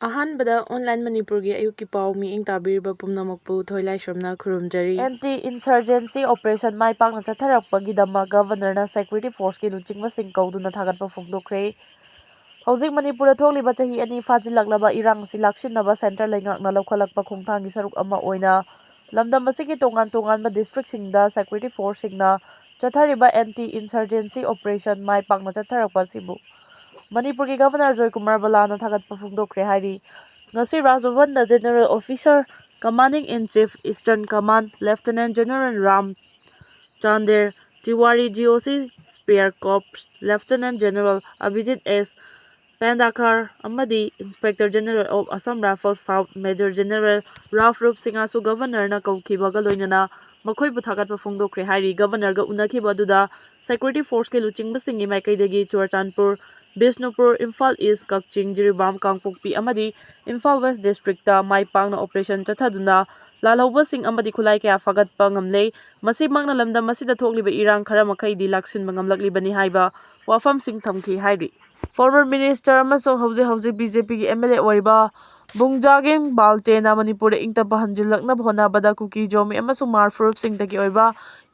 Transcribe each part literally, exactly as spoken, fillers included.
ꯑꯍꯥꯟꯕꯗ ꯑꯣꯟꯂꯥꯏꯟ ꯃꯅꯤꯄꯨꯔꯒꯤ ꯑꯌꯨꯛꯀꯤ ꯄꯥꯎ ꯃꯤꯠꯌꯦꯡ ꯇꯥꯕꯤꯔꯤꯕ ꯄꯨꯝꯅꯃꯛꯄꯨ ꯊꯣꯏꯂꯥꯏꯁ꯭ꯔꯝꯅ ꯈꯨꯔꯨꯝꯖꯔꯤ꯫ ꯑꯦꯟꯇꯤ ꯏꯟꯁꯔꯖꯦꯟꯁꯤ ꯑꯣꯄꯔꯦꯁꯟ ꯃꯥꯏ ꯄꯥꯛꯅ ꯆꯠꯊꯔꯛꯄꯒꯤꯗꯃꯛ ꯒꯕꯔꯅꯔꯅ ꯁꯦꯀ꯭ꯌꯨꯔꯤꯇꯤ ꯐꯣꯔꯁꯀꯤ ꯂꯨꯆꯤꯡꯕꯁꯤꯡ ꯀꯧꯗꯨꯅ ꯊꯥꯒꯠꯄ ꯐꯣꯡꯗꯣꯛꯈ꯭ꯔꯦ꯫ ꯍꯧꯖꯤꯛ ꯃꯅꯤꯄꯨꯔꯗ ꯊꯣꯛꯂꯤꯕ ꯆꯍꯤ ꯑꯅꯤ ꯐꯥꯖꯤꯜꯂꯛꯂꯕ ꯏꯔꯥꯡ ꯑꯁꯤ ꯂꯥꯛꯁꯤꯟꯅꯕ ꯁꯦꯟꯇꯔ ꯂꯩꯉꯥꯛꯅ ꯂꯧꯈꯠꯂꯛꯄ ꯈꯣꯡꯊꯥꯡꯒꯤ ꯁꯔꯨꯛ ꯑꯃ ꯑꯣꯏꯅ ꯂꯝꯗꯝ ꯑꯁꯤꯒꯤ ꯇꯣꯉꯥꯟ ꯇꯣꯉꯥꯟꯕ ꯗꯤꯁꯇ꯭ꯔꯤꯛꯁꯤꯡꯗ ꯁꯦꯀ꯭ꯌꯨꯔꯤꯇꯤ ꯐꯣꯔꯁꯁꯤꯡꯅ ꯆꯠꯊꯔꯤꯕ ꯑꯦꯟꯇꯤ ꯏꯟꯁꯔꯖꯦꯟꯁꯤ ꯑꯣꯄꯔꯦꯁꯟ ꯃꯥꯏ ꯄꯥꯛꯅ ꯆꯠꯊꯔꯛꯄ ꯑꯁꯤꯕꯨ ꯃꯅꯤꯄꯨꯔꯒꯤ ꯒꯕꯔꯅꯔ ꯖꯣꯏꯀꯨꯃꯥꯔ ꯕꯂꯥꯅ ꯊꯥꯒꯠꯄ ꯐꯣꯡꯗꯣꯛꯈ꯭ꯔꯦ ꯍꯥꯏꯔꯤ꯫ ꯉꯁꯤ ꯔꯥꯖ ꯚꯕꯟꯗ general officer commanding in chief eastern command lieutenant general Ram Chander Tiwari, G O C spare ꯀꯣꯔꯞꯁ ꯂꯦꯐꯇꯤꯅꯦꯟ general ꯑꯚꯤꯖꯤꯠ S Pendharkar ꯑꯃꯗꯤ inspector general of Assam rifles south major general Ravroop ꯁꯤꯡꯍꯁꯨ ꯒꯕꯔꯅꯔꯅ ꯀꯧꯈꯤꯕꯒ ꯂꯣꯏꯅꯅ ꯃꯈꯣꯏꯕꯨ ꯊꯥꯒꯠꯄ ꯐꯣꯡꯗꯣꯛꯈ꯭ꯔꯦ ꯍꯥꯏꯔꯤ꯫ ꯒꯕꯔꯅꯔꯒ ꯎꯅꯈꯤꯕ ꯑꯗꯨꯗ ꯁꯦꯀ꯭ꯌꯨꯔꯤꯇꯤ ꯐꯣꯔꯁꯀꯤ ꯂꯨꯆꯤꯡꯕꯁꯤꯡꯒꯤ ꯃꯥꯏꯀꯩꯗꯒꯤ ꯆꯨꯔꯆꯥꯟꯄꯨꯔ, ꯕꯤꯁꯅꯨꯄꯨꯔ, ꯏꯝꯐꯥꯜ ꯏꯁ, ꯀꯛꯆꯤꯡ, ꯖꯤꯔꯤꯕꯥꯝ, ꯀꯥꯡꯄꯣꯛꯄꯤ ꯑꯃꯗꯤ ꯏꯝꯐꯥꯜ ꯋꯦꯁ ꯗꯤꯁꯇ꯭ꯔꯤꯛꯇ ꯃꯥꯏ ꯄꯥꯛꯅ ꯑꯣꯄꯔꯦꯁꯟ ꯆꯠꯊꯗꯨꯅ ꯂꯥꯜꯍꯧꯕꯁꯤꯡ ꯑꯃꯗꯤ ꯈꯨꯠꯂꯥꯏ ꯀꯌꯥ ꯐꯒꯠꯄ ꯉꯝꯂꯦ꯫ ꯃꯁꯤꯃꯛꯅ ꯂꯝꯗꯝ ꯑꯁꯤꯗ ꯊꯣꯛꯂꯤꯕ ꯏꯔꯥꯡ ꯈꯔ ꯃꯈꯩꯗꯤ ꯂꯥꯛꯁꯤꯟꯕ ꯉꯝꯂꯛꯂꯤꯕꯅꯤ ꯍꯥꯏꯕ ꯋꯥꯐꯝꯁꯤꯡ ꯊꯝꯈꯤ ꯍꯥꯏꯔꯤ꯫ ꯐꯣꯔꯃꯔ ꯃꯤꯅꯤꯁꯇꯔ ꯑꯃꯁꯨꯡ ꯍꯧꯖꯤꯛ ꯍꯧꯖꯤꯛ ꯕꯤ ꯖꯦ ꯄꯤꯒꯤ ꯑꯦꯝ ꯑꯦꯜ ꯑꯦ ꯑꯣꯏꯔꯤꯕ ꯕꯨꯡꯖꯥꯒꯤꯡ ꯕꯥꯜꯇꯦꯅ ꯃꯅꯤꯄꯨꯔꯗ ꯏꯪ ꯇꯞꯄ ꯍꯟꯖꯤꯜꯂꯛꯅꯕ ꯍꯣꯠꯅꯕꯗ ꯀꯨꯀꯤ, ꯖꯣꯃꯤ ꯑꯃꯁꯨꯡ ꯍꯃꯥꯔ ꯐꯨꯔꯨꯞꯁꯤꯡꯗꯒꯤ ꯑꯣꯏꯕ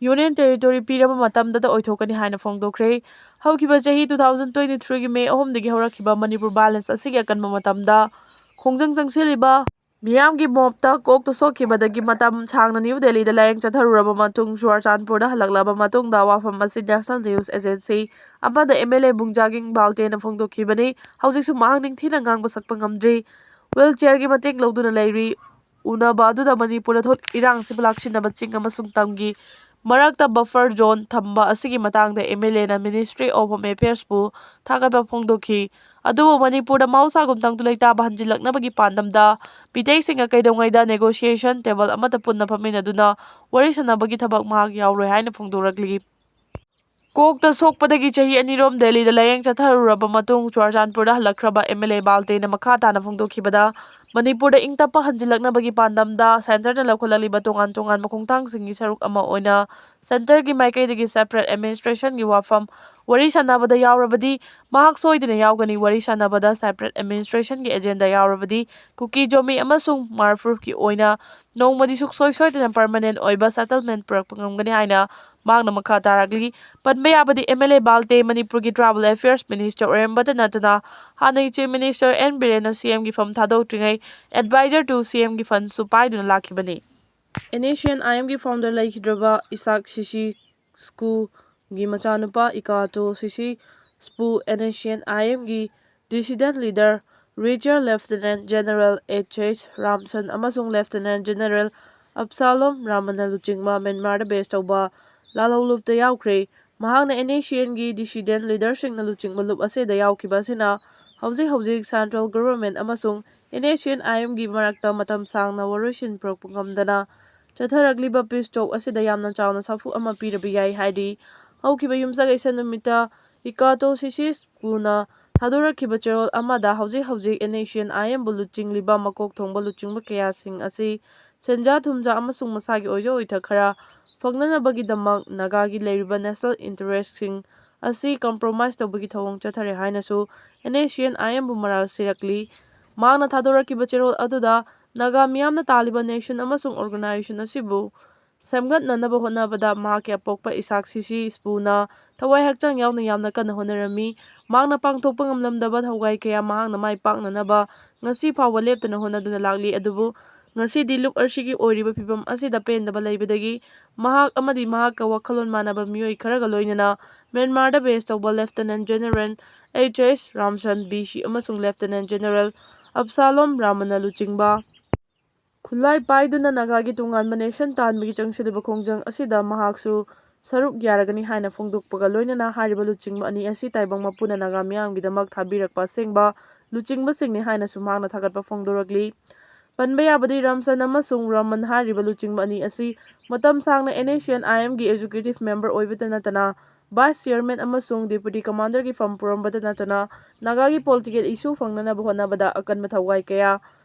ꯌꯨꯅꯤꯌꯟ ꯇꯦꯔꯤꯇꯣꯔꯤ ꯄꯤꯔꯕ ꯃꯇꯝꯗꯇ ꯑꯣꯏꯊꯣꯛꯀꯅꯤ ꯍꯥꯏꯅ ꯐꯣꯡꯗꯣꯛꯈ꯭ꯔꯦ꯫ ꯍꯧꯈꯤꯕ ꯆꯍꯤ two thousand twenty threeꯒꯤ ꯃꯦ ꯑꯍꯨꯝꯗꯒꯤ ꯍꯧꯔꯛꯈꯤꯕ ꯃꯅꯤꯄꯨꯔ ꯚꯥꯏꯑꯣꯂꯦꯟꯁ ꯑꯁꯤꯒꯤ ꯑꯀꯟꯕ ꯃꯇꯝꯗ ꯈꯣꯡꯖꯪ ꯆꯪꯁꯤꯜꯂꯤꯕ ꯃꯤꯌꯥꯝꯒꯤ ꯃꯣꯞꯇ ꯀꯣꯛꯇ ꯁꯣꯛꯈꯤꯕꯗꯒꯤ ꯃꯇꯝ ꯁꯥꯡꯅ ꯅ꯭ꯌꯨ ꯗꯦꯜꯂꯤꯗ ꯂꯥꯌꯦꯡ ꯆꯠꯊꯔꯨꯔꯕ ꯃꯇꯨꯡ ꯆꯨꯔꯆꯥꯟꯄꯨꯔꯗ ꯍꯜꯂꯛꯂꯕ ꯃꯇꯨꯡꯗ ꯋꯥꯐꯝ ꯑꯁꯤ ꯅꯦꯁꯅꯦꯜ ꯅ꯭ꯌꯨꯁ ꯑꯦꯖꯦꯟꯁꯤ ꯑꯃꯗ ꯑꯦꯝ ꯑꯦꯜ ꯑꯦ ꯕꯨꯡꯖꯥꯒꯤꯡ ꯕꯥꯜꯇꯦꯅ ꯐꯣꯡꯗꯣꯛꯈꯤꯕꯅꯤ꯫ ꯍꯧꯖꯤꯛꯁꯨ ꯃꯍꯥꯛ ꯅꯤꯡꯊꯤꯅ ꯉꯥꯡꯕ ꯁꯛꯄ ꯉꯝꯗ꯭ꯔꯤ꯫ ꯋꯤꯜ ꯆꯤꯌꯔꯒꯤ ꯃꯇꯦꯡ ꯂꯧꯗꯨꯅ ꯂꯩꯔꯤ꯫ ꯎꯅꯕ ꯑꯗꯨꯗ ꯃꯅꯤꯄꯨꯔꯗ ꯊꯣꯛ ꯏꯔꯥꯡꯁꯤꯕꯨ ꯂꯥꯛꯁꯤꯟꯅꯕ ꯆꯤꯡ ꯑꯃꯁꯨꯡ ꯇꯝꯒꯤ ꯃꯔꯛꯇ ꯕꯐꯔ ꯖꯣꯟ ꯊꯝꯕ ꯑꯁꯤꯒꯤ ꯃꯇꯥꯡꯗ ꯑꯦꯝ ꯑꯦꯜ ꯑꯦꯅ ꯃꯤꯅꯤꯁꯇ꯭ꯔꯤ ꯑꯣꯐ ꯍꯣꯝ ꯑꯦꯐꯤꯌꯔꯁꯄꯨ ꯊꯥꯒꯠꯄ ꯐꯣꯡꯗꯣꯛꯈꯤ꯫ ꯑꯗꯨꯕꯨ ꯃꯅꯤꯄꯨꯔꯗ ꯃꯍꯧꯁꯥꯒꯨꯝ ꯇꯪꯗꯨ ꯂꯩꯇꯥꯕ ꯍꯟꯖꯤꯜꯂꯛꯅꯕꯒꯤ ꯄꯥꯟꯗꯝꯗ ꯃꯤꯇꯩꯁꯤꯡꯒ ꯀꯩꯗꯧꯉꯩꯗ ꯅꯦꯒꯣꯁꯤꯌꯦꯁꯟ ꯇꯦꯕꯜ ꯑꯃꯠꯇ ꯄꯨꯟꯅ ꯐꯝꯃꯤꯟꯅꯗꯨꯅ ꯋꯥꯔꯤ ꯁꯥꯟꯅꯕꯒꯤ ꯊꯕꯛ ꯃꯍꯥꯛ ꯌꯥꯎꯔꯣꯏ ꯍꯥꯏꯅ ꯐꯣꯡꯗꯣꯔꯛꯂꯤ꯫ ꯀꯣꯛꯇ ꯁꯣꯛꯄꯗꯒꯤ ꯆꯍꯤ ꯑꯅꯤꯔꯣꯝ ꯗꯦꯜꯂꯤꯗ ꯂꯥꯌꯦꯡ ꯆꯠꯊꯔꯨꯔꯕ ꯃꯇꯨꯡ ꯆꯨꯔꯆꯥꯟꯄꯨꯔꯗ ꯍꯜꯂꯛꯈ꯭ꯔꯕ ꯑꯦꯝ ꯑꯦꯜ ꯑꯦ ꯕꯥꯜꯇꯦꯅ ꯃꯈꯥ ꯇꯥꯅ ꯐꯣꯡꯗꯣꯛꯈꯤꯕꯗ ꯃꯅꯤꯄꯨꯔꯗ ꯏꯪ ꯇꯞꯄ ꯍꯟꯖꯤꯜꯂꯛꯅꯕꯒꯤ ꯄꯥꯟꯗꯝꯗ ꯁꯦꯟꯇꯔꯅ ꯂꯧꯈꯠꯂꯛꯂꯤꯕ ꯇꯣꯉꯥꯟ ꯇꯣꯉꯥꯟꯕ ꯈꯣꯡꯊꯥꯡꯁꯤꯡꯒꯤ ꯁꯔꯨꯛ ꯑꯃ ꯑꯣꯏꯅ ꯁꯦꯟꯇꯔꯒꯤ ꯃꯥꯏꯀꯩꯗꯒꯤ ꯁꯦꯄꯔꯦꯠ ꯑꯦꯗꯃꯤꯅꯤꯁꯇ꯭ꯔꯦꯁꯟꯒꯤ ꯋꯥꯐꯝ ꯋꯥꯔꯤ ꯁꯥꯟꯅꯕꯗ ꯌꯥꯎꯔꯕꯗꯤ ꯃꯍꯥꯛ ꯁꯣꯏꯗꯅ ꯌꯥꯎꯒꯅꯤ꯫ ꯋꯥꯔꯤ ꯁꯥꯟꯅꯕꯗ ꯁꯦꯄꯔꯦꯠ ꯑꯦꯗꯃꯤꯅꯤꯁꯇ꯭ꯔꯦꯁꯟꯒꯤ ꯑꯦꯖꯦꯟꯗꯥ ꯌꯥꯎꯔꯕꯗꯤ ꯀꯨꯀꯤ, ꯖꯣꯃꯤ ꯑꯃꯁꯨꯡ ꯃꯥꯔꯐꯨꯔꯞꯀꯤ ꯑꯣꯏꯅ ꯅꯣꯡꯃꯗꯤ ꯁꯨꯡꯁꯣꯏ ꯁꯣꯏꯗꯅ ꯄꯔꯃꯅꯦꯟ ꯑꯣꯏꯕ ꯁꯦꯇꯜꯃꯦꯟ ꯄꯨꯔꯛꯄ ꯉꯝꯒꯅꯤ ꯍꯥꯏꯅ ꯃꯍꯥꯛꯅ ꯃꯈꯥ ꯇꯥꯔꯛꯂꯤ꯫ ꯄꯟꯕ ꯌꯥꯕꯗꯤ ꯑꯦꯝ ꯑꯦꯜ ꯑꯦ ꯕꯥꯜꯇꯦ, ꯃꯅꯤꯄꯨꯔꯒꯤ ꯇ꯭ꯔꯥꯏꯕꯦꯜ ꯑꯦꯐꯤꯌꯔꯁ ꯃꯤꯅꯤꯁꯇꯔ ꯑꯣꯏꯔꯝꯕꯇ ꯅꯠꯇꯅ ꯍꯥꯟꯅꯒꯤ ꯆꯤꯐ ꯃꯤꯅꯤꯁꯇꯔ ꯑꯦꯟ ꯕꯤꯔꯦꯟꯅ ꯁꯤ ꯑꯦꯝꯒꯤ ꯐꯝ ꯊꯥꯗꯣꯛꯇ꯭ꯔꯤꯉꯩ ꯑꯦꯗꯚꯥꯏꯖꯔ ꯇꯨ ꯁꯤ ꯑꯦꯝꯒꯤ ꯐꯟꯁꯨ ꯄꯥꯏꯗꯨꯅ ꯂꯥꯛꯈꯤꯕꯅꯤ꯫ And S C N I ꯑꯦꯝꯒꯤ ꯐꯥꯎꯟꯗꯔ ꯂꯩꯈꯤꯗ꯭ꯔꯕ ꯏꯁꯥꯛ ꯁꯤꯁꯤ ꯁ꯭ꯀꯨꯒꯤ ꯃꯆꯥꯅꯨꯄꯥ ꯏꯀꯥꯇꯣ ꯁꯤꯁꯤ ꯁ꯭ꯄꯨ, and S C N I ꯑꯦꯝꯒꯤ dissident leader, retire lieutenant general H H Ramson ꯑꯃꯁꯨꯡ ꯂꯦꯐꯇꯤꯅꯦꯟ ꯖꯦꯅꯔꯦꯜ ꯑꯞꯁꯥꯂꯣꯝ ꯔꯥꯃꯟꯅ ꯂꯨꯆꯤꯡꯕ ꯃ꯭ꯌꯥꯟꯃꯥꯔꯗ ꯕꯦꯁ ꯇꯧꯕ ꯂꯥꯜꯍꯧ ꯂꯨꯞꯇ ꯌꯥꯎꯈ꯭ꯔꯦ꯫ ꯃꯍꯥꯛꯅ ꯑꯦꯟ ꯑꯦꯁ ꯁꯤ ꯑꯦꯟꯒꯤ ꯗꯤꯁꯤꯗꯦꯟ ꯂꯤꯗꯔꯁꯤꯡꯅ ꯂꯨꯆꯤꯡꯕ ꯂꯨꯞ ꯑꯁꯤꯗ ꯌꯥꯎꯈꯤꯕ ꯑꯁꯤꯅ ꯍꯧꯖꯤꯛ ꯍꯧꯖꯤꯛ ꯁꯦꯟꯇ꯭ꯔꯦꯜ ꯒꯚꯔꯟꯃꯦꯟꯠ ꯑꯃꯁꯨꯡ N S C N I ꯑꯦꯝꯒꯤ ꯃꯔꯛꯇ ꯃꯇꯝ ꯁꯥꯡꯅ ꯋꯥꯔꯣꯏꯁꯤꯟ ꯄꯨꯔꯛꯄ ꯉꯝꯗꯅ ꯆꯠꯊꯔꯛꯂꯤꯕ ꯄꯤꯁ ꯇꯣꯛ ꯑꯁꯤꯗ ꯌꯥꯝꯅ ꯆꯥꯎꯅ ꯁꯥꯐꯨ ꯑꯃ ꯄꯤꯔꯕ ꯌꯥꯏ ꯍꯥꯏꯔꯤ꯫ ꯍꯧꯈꯤꯕ ꯌꯨꯝꯁꯀꯩꯁ ꯅꯨꯃꯤꯠꯇ ꯏꯀꯥꯇꯣ ꯁꯤꯁꯤ ꯁ꯭ꯄꯨꯅ ꯊꯥꯗꯣꯔꯛꯈꯤꯕ ꯆꯦꯔꯣꯜ ꯑꯃꯗ ꯍꯧꯖꯤꯛ ꯍꯧꯖꯤꯛ ꯑꯦꯟ ꯑꯦꯁ ꯁꯤ ꯑꯦꯟ ꯑꯥꯏ ꯑꯦꯝꯕꯨ ꯂꯨꯆꯤꯡꯂꯤꯕ ꯃꯀꯣꯛ ꯊꯣꯡꯕ ꯂꯨꯆꯤꯡꯕ ꯀꯌꯥꯁꯤꯡ ꯑꯁꯤ ꯁꯦꯟꯖꯥ ꯊꯨꯝꯖꯥ ꯑꯃꯁꯨꯡ ꯃꯁꯥꯒꯤ ꯑꯣꯏꯖ ꯑꯣꯏꯊꯛ ꯈꯔ ꯐꯪꯅꯅꯕꯒꯤꯗꯃꯛ ꯅꯥꯒꯥꯒꯤ ꯂꯩꯔꯤꯕ ꯅꯦꯁꯅꯦꯜ ꯏꯟꯇꯔꯦꯁꯁꯤꯡ ꯑꯁꯤ ꯀꯝꯄ꯭ꯔꯣꯃꯥꯏꯖ ꯇꯧꯕꯒꯤ ꯊꯧꯑꯣꯡ ꯆꯠꯊꯔꯦ ꯍꯥꯏꯅꯁꯨ ꯑꯦꯟ ꯑꯦꯁ ꯁꯤ ꯑꯦꯟ ꯑꯥꯏ ꯑꯦꯝꯕꯨ ꯃꯔꯥꯜ ꯁꯤꯔꯛꯂꯤ꯫ ꯃꯍꯥꯛꯅ ꯊꯥꯗꯣꯔꯛꯈꯤꯕ ꯆꯦꯔꯣꯜ ꯑꯗꯨꯗ ꯅꯥꯒꯥ ꯃꯤꯌꯥꯝꯅ ꯇꯥꯜꯂꯤꯕ ꯅꯦꯁꯟ ꯑꯃꯁꯨꯡ ꯑꯣꯔꯒꯅꯥꯏꯖꯦꯁꯟ ꯑꯁꯤꯕꯨ ꯁꯦꯝꯒꯠꯅꯅꯕ ꯍꯣꯠꯅꯕꯗ ꯃꯍꯥꯛꯀꯤ ꯑꯄꯣꯛꯄ ꯏꯁꯥꯛ ꯁꯤꯁꯤ ꯁ꯭ꯄꯨꯅ ꯊꯋꯥꯏ ꯍꯛꯆꯥꯡ ꯌꯥꯎꯅ ꯌꯥꯝꯅ ꯀꯟꯅ ꯍꯣꯠꯅꯔꯝꯃꯤ꯫ ꯃꯍꯥꯛꯅ ꯄꯥꯡꯊꯣꯛꯄ ꯉꯝꯂꯝꯗꯕ ꯊꯧꯒꯥꯏ ꯀꯌꯥ ꯃꯍꯥꯛꯅ ꯃꯥꯏ ꯄꯥꯛꯅꯅꯕ ꯉꯁꯤ ꯐꯥꯎꯕ ꯂꯦꯞꯇꯅ ꯍꯣꯠꯅꯗꯨꯅ ꯂꯥꯛꯂꯤ꯫ ꯑꯗꯨꯕꯨ ꯉꯁꯤꯗꯤ ꯂꯨꯞ ꯑꯁꯤꯒꯤ ꯑꯣꯏꯔꯤꯕ ꯐꯤꯚꯝ ꯑꯁꯤꯗ ꯄꯦꯟꯗꯕ ꯂꯩꯕꯗꯒꯤ ꯃꯍꯥꯛ ꯑꯃꯗꯤ ꯃꯍꯥꯛꯀ ꯋꯥꯈꯜꯂꯣꯟ ꯃꯥꯟꯅꯕ ꯃꯤꯑꯣꯏ ꯈꯔꯒ ꯂꯣꯏꯅꯅ ꯃ꯭ꯌꯥꯟꯃꯥꯔꯗ ꯕꯦꯁ ꯇꯧꯕ lieutenant general H H Ramson B C ꯑꯃꯁꯨꯡ ꯂꯦꯐꯇꯤꯅꯦꯟꯠ ꯖꯦꯅꯔꯦꯜ ꯑꯞꯁꯥꯂꯣꯝ ꯔꯥꯃꯟꯅ ꯂꯨꯆꯤꯡꯕ ꯈꯨꯠꯂꯥꯏ ꯄꯥꯏꯗꯨꯅ ꯅꯥꯒꯥꯒꯤ ꯇꯣꯉꯥꯟꯕ ꯅꯦꯁꯟ ꯇꯥꯟꯕꯒꯤ ꯆꯪꯁꯤꯜꯂꯤꯕ ꯈꯣꯡꯖꯪ ꯑꯁꯤꯗ ꯃꯍꯥꯛꯁꯨ ꯁꯔꯨꯛ ꯌꯥꯔꯒꯅꯤ ꯍꯥꯏꯅ ꯐꯣꯡꯗꯣꯛꯄꯒ ꯂꯣꯏꯅꯅ ꯍꯥꯏꯔꯤꯕ ꯂꯨꯆꯤꯡꯕ ꯑꯅꯤ ꯑꯁꯤ ꯇꯥꯏꯕꯪ ꯃꯄꯨꯅ ꯅꯥꯒꯥ ꯃꯤꯌꯥꯝꯒꯤꯗꯃꯛ ꯊꯥꯕꯤꯔꯛꯄ ꯑꯁꯦꯡꯕ ꯂꯨꯆꯤꯡꯕꯁꯤꯡꯅꯤ ꯍꯥꯏꯅꯁꯨ ꯃꯍꯥꯛꯅ ꯊꯥꯒꯠꯄ ꯐꯣꯡꯗꯣꯔꯛꯂꯤ꯫ ꯄꯟꯕ ꯌꯥꯕꯗꯤ ꯔꯥꯝꯁꯟ ꯑꯃꯁꯨꯡ ꯔꯥꯃꯟ ꯍꯥꯏꯔꯤꯕ ꯂꯨꯆꯤꯡꯕ ꯑꯅꯤ ꯑꯁꯤ ꯃꯇꯝ ꯁꯥꯡꯅ and S C N I ꯑꯦꯝꯒꯤ ꯑꯦꯛꯖꯤꯀ꯭ꯌꯨꯇꯤꯚ ꯃꯦꯝꯕꯔ ꯑꯣꯏꯕꯇ ꯅꯠꯇꯅ ꯚꯥꯏꯁ ꯆꯤꯌꯔꯃꯦꯟ ꯑꯃꯁꯨꯡ ꯗꯦꯄ꯭ꯌꯨꯇꯤ ꯀꯃꯥꯟꯗꯔꯒꯤ ꯐꯝ ꯄꯨꯔꯝꯕꯇ ꯅꯠꯇꯅ ꯅꯥꯒꯥꯒꯤ ꯄꯣꯂꯤꯇꯤꯀꯦꯜ ꯏꯁꯨ ꯐꯪꯅꯅꯕ ꯍꯣꯠꯅꯕꯗ ꯑꯀꯟꯕ ꯊꯧꯒꯥꯏ ꯀꯌꯥ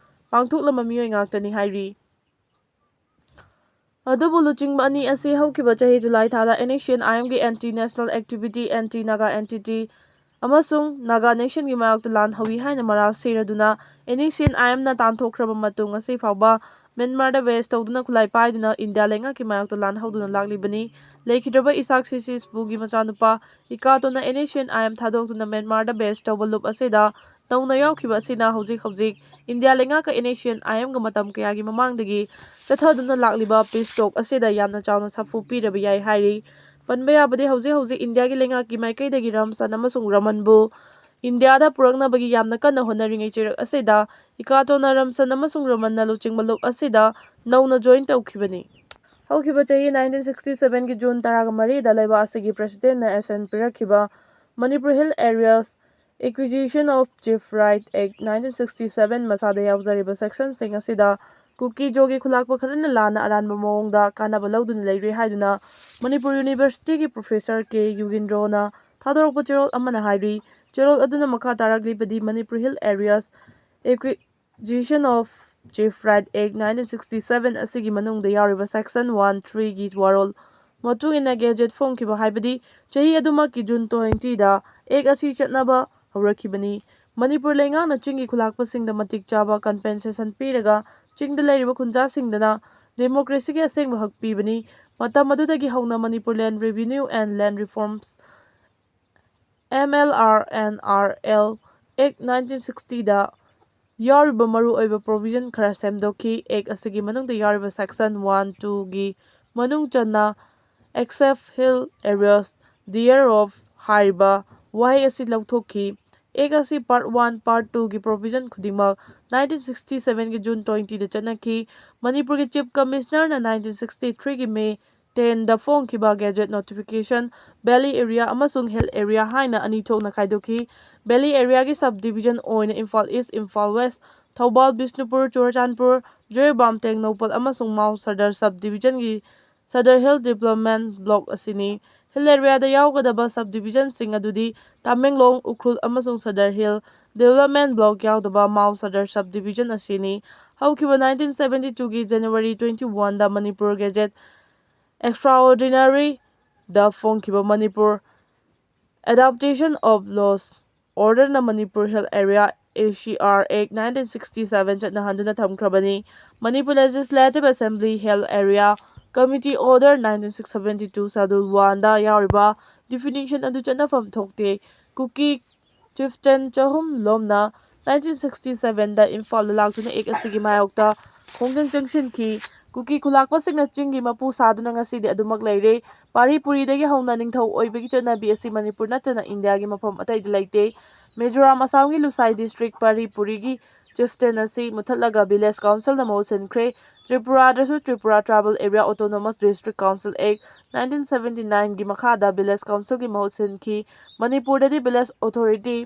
ꯄꯥꯡꯊꯣꯛꯂꯝꯕ ꯃꯤꯑꯣꯏ ꯉꯥꯛꯇꯅꯤ ꯍꯥꯏꯔꯤ꯫ ꯑꯗꯨꯕꯨ ꯂꯨꯆꯤꯡꯕ ꯑꯅꯤ ꯑꯁꯤ ꯍꯧꯈꯤꯕ ꯆꯍꯤ ꯖꯨꯂꯥꯏ ꯊꯥꯗ NSCN-IM-ꯒꯤ anti national activity, anti Naga entity ꯑꯃꯁꯨꯡ Naga Nation-ꯒꯤ ꯃꯥꯌꯣꯛꯇ ꯂꯥꯟ ꯍꯧꯏ ꯍꯥꯏꯅ ꯃꯔꯥꯜ ꯁꯤꯔꯗꯨꯅ NSCN-IM-ꯅ ꯇꯥꯟꯊꯣꯛꯈ꯭ꯔꯕ ꯃꯇꯨꯡ ꯉꯁꯤ ꯐꯥꯎꯕ ꯃ꯭ꯌꯥꯟꯃꯥꯔꯗ base ꯇꯧꯗꯨꯅ ꯈꯨꯠꯂꯥꯏ ꯄꯥꯏꯗꯨꯅ ꯏꯟꯗꯤꯌꯥ ꯂꯩꯉꯥꯛꯀꯤ ꯃꯥꯌꯣꯛꯇ ꯂꯥꯟ ꯍꯧꯗꯨꯅ ꯂꯥꯛꯂꯤꯕꯅꯤ꯫ ꯂꯩꯈꯤꯗ꯭ꯔꯕ ꯏꯁꯥꯛ ꯁꯤꯁꯤꯁꯄꯨꯒꯤ ꯃꯆꯥꯅꯨꯄꯥ ꯏꯀꯥꯇꯣꯅ NSCN-IM ꯊꯥꯗꯣꯛꯇꯨꯅ ꯃ꯭ꯌꯥꯟꯃꯥꯔꯗ base ꯇꯧꯕ ꯂꯨꯞ ꯑꯁꯤꯗ ꯅꯧꯅ ꯌꯥꯎꯈꯤꯕ ꯑꯁꯤꯅ ꯍꯧꯖꯤꯛ ꯍꯧꯖꯤꯛ ꯏꯟꯗꯤꯌꯥ ꯂꯩꯉꯥꯛꯀ NSCN-IM-ꯒ ꯃꯇꯝ ꯀꯌꯥꯒꯤ ꯃꯃꯥꯡꯗꯒꯤ ꯆꯠꯊꯗꯨꯅ ꯂꯥꯛꯂꯤꯕ peace talk ꯑꯁꯤꯗ ꯌꯥꯝꯅ ꯆꯥꯎꯅ ꯁꯥꯐꯨ ꯄꯤꯔꯕ ꯌꯥꯏ ꯍꯥꯏꯔꯤ꯫ ꯄꯟꯕ ꯌꯥꯕꯗꯤ ꯍꯧꯖꯤꯛ ꯍꯧꯖꯤꯛ ꯏꯟꯗꯤꯌꯥꯒꯤ ꯂꯩꯉꯥꯛꯀꯤ ꯃꯥꯏꯀꯩꯗꯒꯤ ꯔꯝꯁꯟ ꯑꯃꯁꯨꯡ ꯔꯃꯟꯕꯨ ꯏꯟꯗꯤꯌꯥꯗ ꯄꯨꯔꯛꯅꯕꯒꯤ ꯌꯥꯝꯅ ꯀꯟꯅ ꯍꯣꯠꯅꯔꯤꯉꯩ ꯆꯩꯔꯛ ꯑꯁꯤꯗ ꯏꯀꯥꯇꯣꯅ ꯔꯝꯁꯟ ꯑꯃꯁꯨꯡ ꯔꯃꯟꯅ ꯂꯨꯆꯤꯡꯕ ꯂꯨꯞ ꯑꯁꯤꯗ ꯅꯧꯅ join ꯇꯧꯈꯤꯕꯅꯤ꯫ ꯍꯧꯈꯤꯕ ꯆꯍꯤ nineteen sixty seven-ꯒꯤ ꯖꯨꯟ ꯇꯔꯥꯃꯔꯤꯗ ꯂꯩꯕꯥꯛ ꯑꯁꯤꯒꯤ president-ꯅ assent ꯄꯤꯔꯛꯈꯤꯕ Manipur Hill Areas Acquisition of Chief Right Act nineteen sixty seven ꯃꯁꯥꯗ ꯌꯥꯎꯖꯔꯤꯕ section-ꯁꯤꯡ ꯑꯁꯤꯗ ꯀꯨꯀꯤ ꯖꯣꯒꯤ ꯈꯨꯂꯥꯛꯄ ꯈꯔꯅ ꯂꯥꯟꯅ ꯑꯔꯥꯟꯕ ꯃꯑꯣꯡꯗ ꯀꯥꯟꯅꯕ ꯂꯧꯗꯨꯅ ꯂꯩꯔꯦ ꯍꯥꯏꯗꯨꯅ ꯃꯅꯤꯄꯨꯔ University-ꯒꯤ professor ꯀꯦ ꯌꯨꯒꯤꯟꯗ꯭ꯔꯣꯅ ꯊꯥꯗꯣꯔꯛꯄ ꯆꯦꯔꯣꯜ ꯑꯃꯅ ꯍꯥꯏꯔꯤ꯫ ꯆꯦꯔꯣꯜ ꯑꯗꯨꯅ ꯃꯈꯥ ꯇꯥꯔꯛꯂꯤꯕꯗꯤ Manipur Hill Areas Acquisition of Chief Right Act nineteen sixty seven ꯑꯁꯤꯒꯤ ꯃꯅꯨꯡꯗ ꯌꯥꯎꯔꯤꯕ section one three-ꯒꯤ ꯋꯥꯔꯣꯜ ꯃꯇꯨꯡ ꯏꯟꯅ gazette ꯐꯣꯡꯈꯤꯕ ꯍꯥꯏꯕꯗꯤ ꯆꯍꯤ ꯑꯗꯨꯃꯛꯀꯤ ꯖꯨꯟ twenty-ꯗ act ꯑꯁꯤ ꯆꯠꯅꯕ ꯍꯧꯔꯛꯈꯤꯕꯅꯤ꯫ ꯃꯅꯤꯄꯨꯔ ꯂꯩꯉꯥꯛꯅ ꯆꯤꯡꯒꯤ ꯈꯨꯂꯥꯛꯄꯁꯤꯡꯗ ꯃꯇꯤꯛ ꯆꯥꯕ compensation ꯄꯤꯔꯒ ꯆꯤꯡꯗ ꯂꯩꯔꯤꯕ ꯈꯨꯟꯖꯥꯁꯤꯡꯗꯅ democracy-ꯒꯤ ꯑꯁꯦꯡꯕ ꯍꯛ ꯄꯤꯕꯅꯤ꯫ ꯃꯇꯝ ꯑꯗꯨꯗꯒꯤ ꯍꯧꯅ Manipur Land Revenue and Land Reforms, M L R and R L Act nineteen sixty-ꯗ ꯌꯥꯎꯔꯤꯕ ꯃꯔꯨꯑꯣꯏꯕ provision ꯈꯔ ꯁꯦꯝꯗꯣꯛꯈꯤ꯫ Act ꯑꯁꯤꯒꯤ ꯃꯅꯨꯡꯗ ꯌꯥꯎꯔꯤꯕ section one two-ꯒꯤ ꯃꯅꯨꯡ ꯆꯟꯅ except hill areas thereof ꯍꯥꯏꯔꯤꯕ ꯋꯥꯍꯩ ꯑꯁꯤ ꯂꯧꯊꯣꯛꯈꯤ꯫ Act ꯑꯁꯤ part one, part two-ꯒꯤ provision ꯈꯨꯗꯤꯡꯃꯛ nineteen sixty seven-ꯒꯤ ꯖꯨꯟ twenty-ꯗ ꯆꯠꯅꯈꯤ꯫ ꯃꯅꯤꯄꯨꯔꯒꯤ Chief Commissioner-ꯅ nineteen sixty three-ꯒꯤ May ten-ꯗ ꯐꯣꯡꯈꯤꯕ gazette notification, valley area ꯑꯃꯁꯨꯡ hill area ꯍꯥꯏꯅ ꯑꯅꯤ ꯊꯣꯛꯅ ꯈꯥꯏꯗꯣꯛꯈꯤ꯫ Valley area-ꯒꯤ subdivision ꯑꯣꯏꯅ ꯏꯝꯐꯥꯜ East, ꯏꯝꯐꯥꯜ West, ꯊꯧꯕꯥꯜ, ꯕꯤꯁꯅꯨꯄꯨꯔ, ꯆꯨꯔꯆꯥꯟꯄꯨꯔ, ꯖꯤꯔꯤꯕꯥꯝ, ꯇꯦꯡꯅꯧꯄꯜ ꯑꯃꯁꯨꯡ ꯃꯥꯎ Sadar subdivision-ꯒꯤ Sadar Hill Development Block ꯑꯁꯤꯅꯤ꯫ Hill area-ꯗ ꯌꯥꯎꯒꯗꯕ subdivision-ꯁꯤꯡ ꯑꯗꯨꯗꯤ ꯇꯃꯦꯡꯂꯣꯡ, ꯎꯈ꯭ꯔꯨꯜ ꯑꯃꯁꯨꯡ ꯁꯗꯔ ꯍꯤꯜ, Development Block ꯌꯥꯎꯗꯕ ꯃꯥꯎ ꯁꯗꯔ Sub Division ꯑꯁꯤꯅꯤ꯫ ꯍꯧꯈꯤꯕ nineteen seventy twoꯒꯤ January twenty oneꯗ Manipur Gazette Extraordinaryꯗ ꯐꯣꯡꯈꯤꯕ Manipur Adaptation of Laws Orderꯅ Manipur Hill Area A C R Act nineteen sixty seven ꯆꯠꯅꯍꯟꯗꯨꯅ ꯊꯝꯈ꯭ꯔꯕꯅꯤ꯫ Manipur Legislative Assembly Hill Area Committee Order nineteen seventy two Schedule oneꯗ ꯌꯥꯎꯔꯤꯕ definition ꯑꯗꯨ ꯆꯠꯅꯐꯝ ꯊꯣꯛꯇꯦ꯫ ꯀꯨꯀꯤ chieftain ꯆꯍꯨꯝ ꯂꯣꯝꯅ nineteen sixty sevenꯗ ꯏꯝꯐꯥꯜꯗ ꯂꯥꯛꯇꯨꯅ Act ꯑꯁꯤꯒꯤ ꯃꯥꯌꯣꯛꯇ ꯈꯣꯡꯖꯪ ꯆꯪꯁꯤꯟꯈꯤ꯫ ꯀꯨꯀꯤ ꯈꯨꯂꯥꯛꯄꯁꯤꯡꯅ ꯆꯤꯡꯒꯤ ꯃꯄꯨ ꯁꯥꯗꯨꯅ ꯉꯁꯤꯗꯤ ꯑꯗꯨꯃꯛ ꯂꯩꯔꯦ꯫ ꯄꯥꯔꯤ ꯄꯨꯔꯤꯗꯒꯤ ꯍꯧꯅ ꯅꯤꯡꯊꯧ ꯑꯣꯏꯕꯒꯤ ꯆꯠꯅꯕꯤ ꯑꯁꯤ ꯃꯅꯤꯄꯨꯔ ꯅꯠꯇꯅ ꯏꯟꯗꯤꯌꯥꯒꯤ ꯃꯐꯝ ꯑꯇꯩꯗ ꯂꯩꯇꯦ꯫ ꯃꯤꯖꯣꯔꯥꯝ, ꯑꯁꯥꯝꯒꯤ ꯂꯨꯁꯥꯏ district ꯄꯥꯔꯤ ꯄꯨꯔꯤꯒꯤ chieftain ꯑꯁꯤ ꯃꯨꯊꯠꯂꯒ village councilꯅ ꯃꯍꯨꯠ ꯁꯤꯟꯈ꯭ꯔꯦ꯫ ꯇ꯭ꯔꯤꯄꯨꯔꯥꯗꯁꯨ Tripura Tribal Area Autonomous District Council Act nineteen seventy nineꯒꯤ ꯃꯈꯥꯗ village councilꯒꯤ ꯃꯍꯨꯠ ꯁꯤꯟꯈꯤ꯫ ꯃꯅꯤꯄꯨꯔꯗꯗꯤ Village Authority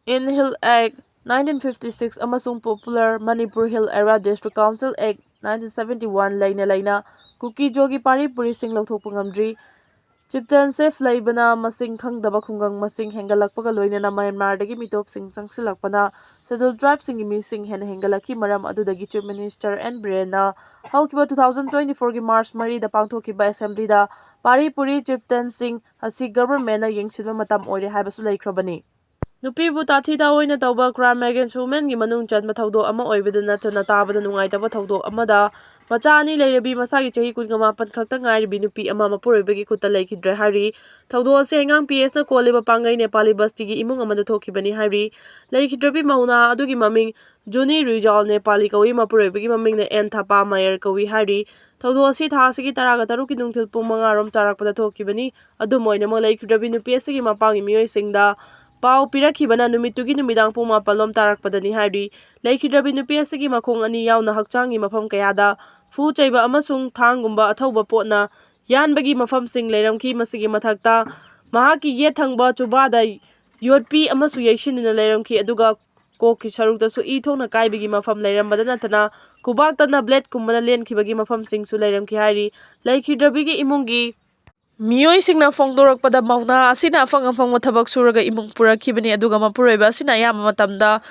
in Hill Act nineteen fifty six ꯑꯃꯁꯨꯡ Popular Manipur Hill Area District Council Act nineteen seventy one ꯂꯩꯅ ꯂꯩꯅ ꯀꯨꯀꯤ ꯖꯣꯒꯤ ꯄꯥꯔꯤ ꯄꯨꯔꯤꯁꯤꯡ ꯂꯧꯊꯣꯛꯄ ꯉꯝꯗ꯭ꯔꯤ꯫ Chieftainship ꯂꯩꯕꯅ ꯃꯁꯤꯡ ꯈꯪꯗꯕ ꯈꯨꯡꯒꯪ ꯃꯁꯤꯡ ꯍꯦꯟꯒꯠꯂꯛꯄꯒ ꯂꯣꯏꯅꯅ ꯃ꯭ꯌꯥꯟꯃꯥꯔꯗꯒꯤ ꯃꯤꯇꯣꯞꯁꯤꯡ ꯆꯪꯁꯤꯜꯂꯛꯄꯅ Scheduled Tribeꯁꯤꯡꯒꯤ ꯃꯤꯁꯤꯡ ꯍꯦꯟꯅ ꯍꯦꯟꯒꯠꯂꯛꯈꯤ꯫ ꯃꯔꯝ ꯑꯗꯨꯗꯒꯤ Chief Minister N ꯕꯤꯔꯦꯟꯅ ꯍꯧꯈꯤꯕ two thousand twenty fourꯒꯤ March ꯃꯔꯤꯗ ꯄꯥꯡꯊꯣꯛꯈꯤꯕ Assemblyꯗ ꯄꯥꯔꯤ ꯄꯨꯔꯤ chieftainꯁꯤꯡ ꯑꯁꯤ governmentꯅ ꯌꯦꯡꯁꯤꯟꯕ ꯃꯇꯝ ꯑꯣꯏꯔꯦ ꯍꯥꯏꯕꯁꯨ ꯂꯩꯈ꯭ꯔꯕꯅꯤ꯫ ꯅꯨꯄꯤꯕꯨ ꯇꯥꯊꯤ ꯇꯥꯑꯣꯏꯅ ꯇꯧꯕ Crime Against Womenꯒꯤ ꯃꯅꯨꯡ ꯆꯟꯕ ꯊꯧꯗꯣꯛ ꯑꯃ ꯑꯣꯏꯕꯗ ꯅꯠꯇꯅ ꯇꯥꯕꯗ ꯅꯨꯡꯉꯥꯏꯇꯕ ꯊꯧꯗꯣꯛ ꯑꯃꯗ ꯃꯆꯥ ꯑꯅꯤ ꯂꯩꯔꯕꯤ ꯃꯁꯥꯒꯤ ꯆꯍꯤ ꯀꯨꯟꯒ ꯃꯥꯄꯟ ꯈꯛꯇ ꯉꯥꯏꯔꯤꯕꯤ ꯅꯨꯄꯤ ꯑꯃ ꯃꯄꯨꯔꯣꯏꯕꯒꯤ ꯈꯨꯠꯇ ꯂꯩꯈꯤꯗ꯭ꯔꯦ ꯍꯥꯏꯔꯤ꯫ ꯊꯧꯗꯣꯛ ꯑꯁꯤ ꯍꯩꯉꯥꯡ P S ꯅ ꯀꯣꯜꯂꯤꯕ ꯄꯥꯡꯒꯩ ꯅꯦꯄꯥꯂꯤ ꯕꯁꯇꯤꯒꯤ ꯏꯃꯨꯡ ꯑꯃꯗ ꯊꯣꯛꯈꯤꯕꯅꯤ ꯍꯥꯏꯔꯤ꯫ ꯂꯩꯈꯤꯗ꯭ꯔꯕꯤ ꯃꯧ ꯅꯍꯥ ꯑꯗꯨꯒꯤ ꯃꯃꯤꯡ ꯖꯨꯅꯤ ꯔꯨꯏꯖꯥꯜ ꯅꯦꯄꯥꯂꯤ ꯀꯧꯏ, ꯃꯄꯨꯔꯣꯏꯕꯒꯤ ꯃꯃꯤꯡꯅ ꯑꯦꯟ ꯊꯥꯄꯥ ꯃꯌꯔ ꯀꯧꯏ ꯍꯥꯏꯔꯤ꯫ ꯊꯧꯗꯣꯛ ꯑꯁꯤ ꯊꯥ ꯑꯁꯤꯒꯤ ꯇꯔꯥꯒ ꯇꯔꯨꯛꯀꯤ ꯅꯨꯡꯊꯤꯜ ꯄꯨꯡ ꯃꯉꯥ ꯔꯣꯝ ꯇꯥꯔꯛꯄꯗ ꯊꯣꯛꯈꯤꯕꯅꯤ꯫ ꯑꯗꯨꯝ ꯑꯣꯏꯅꯃꯛ, ꯂꯩꯈꯤꯗ꯭ꯔꯕꯤ ꯅꯨꯄꯤ ꯑꯁꯤꯒꯤ ꯃꯄꯥꯒꯤ ꯃꯤꯑꯣꯏꯁꯤꯡꯗ ꯄꯥꯎ ꯄꯤꯔꯛꯈꯤꯕꯅ ꯅꯨꯃꯤꯠꯇꯨꯒꯤ ꯅꯨꯃꯤꯗꯥꯡ ꯄꯨꯡ ꯃꯥꯄꯜ ꯂꯣꯝ ꯇꯥꯔꯛꯄꯗꯅꯤ ꯍꯥꯏꯔꯤ꯫ ꯂꯩꯈꯤꯗ꯭ꯔꯕꯤ ꯅꯨꯄꯤ ꯑꯁꯤꯒꯤ ꯃꯈꯣꯡ ꯑꯅꯤ ꯌꯥꯎꯅ ꯍꯛꯆꯥꯡꯒꯤ ꯃꯐꯝ ꯀꯌꯥꯗ ꯐꯨ ꯆꯩꯕ ꯑꯃꯁꯨꯡ ꯊꯥꯡꯒꯨꯝꯕ ꯑꯊꯧꯕ ꯄꯣꯠꯅ ꯌꯥꯟꯕꯒꯤ ꯃꯐꯝꯁꯤꯡ ꯂꯩꯔꯝꯈꯤ꯫ ꯃꯁꯤꯒꯤ ꯃꯊꯛꯇ ꯃꯍꯥꯛꯀꯤ ꯌꯦꯠ ꯊꯪꯕ ꯆꯨꯕꯥꯗ ꯌꯣꯠꯄꯤ ꯑꯃꯁꯨ ꯌꯩꯁꯤꯟꯗꯨꯅ ꯂꯩꯔꯝꯈꯤ, ꯑꯗꯨꯒ ꯀꯣꯛꯀꯤ ꯁꯔꯨꯛꯇꯁꯨ ꯏ ꯊꯣꯛꯅ ꯀꯥꯏꯕꯒꯤ ꯃꯐꯝ ꯂꯩꯔꯝꯕꯗ ꯅꯠꯇꯅ ꯈꯨꯕꯥꯛꯇꯅ bladeꯀꯨꯝꯕꯅ ꯂꯦꯟꯈꯤꯕꯒꯤ ꯃꯐꯝꯁꯤꯡꯁꯨ ꯂꯩꯔꯝꯈꯤ ꯍꯥꯏꯔꯤ꯫ ꯂꯩꯈꯤꯗ꯭ꯔꯕꯤꯒꯤ ꯏꯃꯨꯡꯒꯤ ꯃꯤꯑꯣꯏꯁꯤꯡꯅ ꯐꯣꯡꯗꯣꯔꯛꯄꯗ, ꯃꯧꯅꯥ ꯑꯁꯤꯅ ꯑꯐꯪ ꯑꯐꯪꯕ ꯊꯕꯛ ꯁꯨꯔꯒ ꯏꯃꯨꯡ ꯄꯨꯔꯛꯈꯤꯕꯅꯤ, ꯑꯗꯨꯒ ꯃꯄꯨꯔꯣꯏꯕ ꯑꯁꯤꯅ ꯑꯌꯥꯝꯕ ꯃꯇꯝꯗ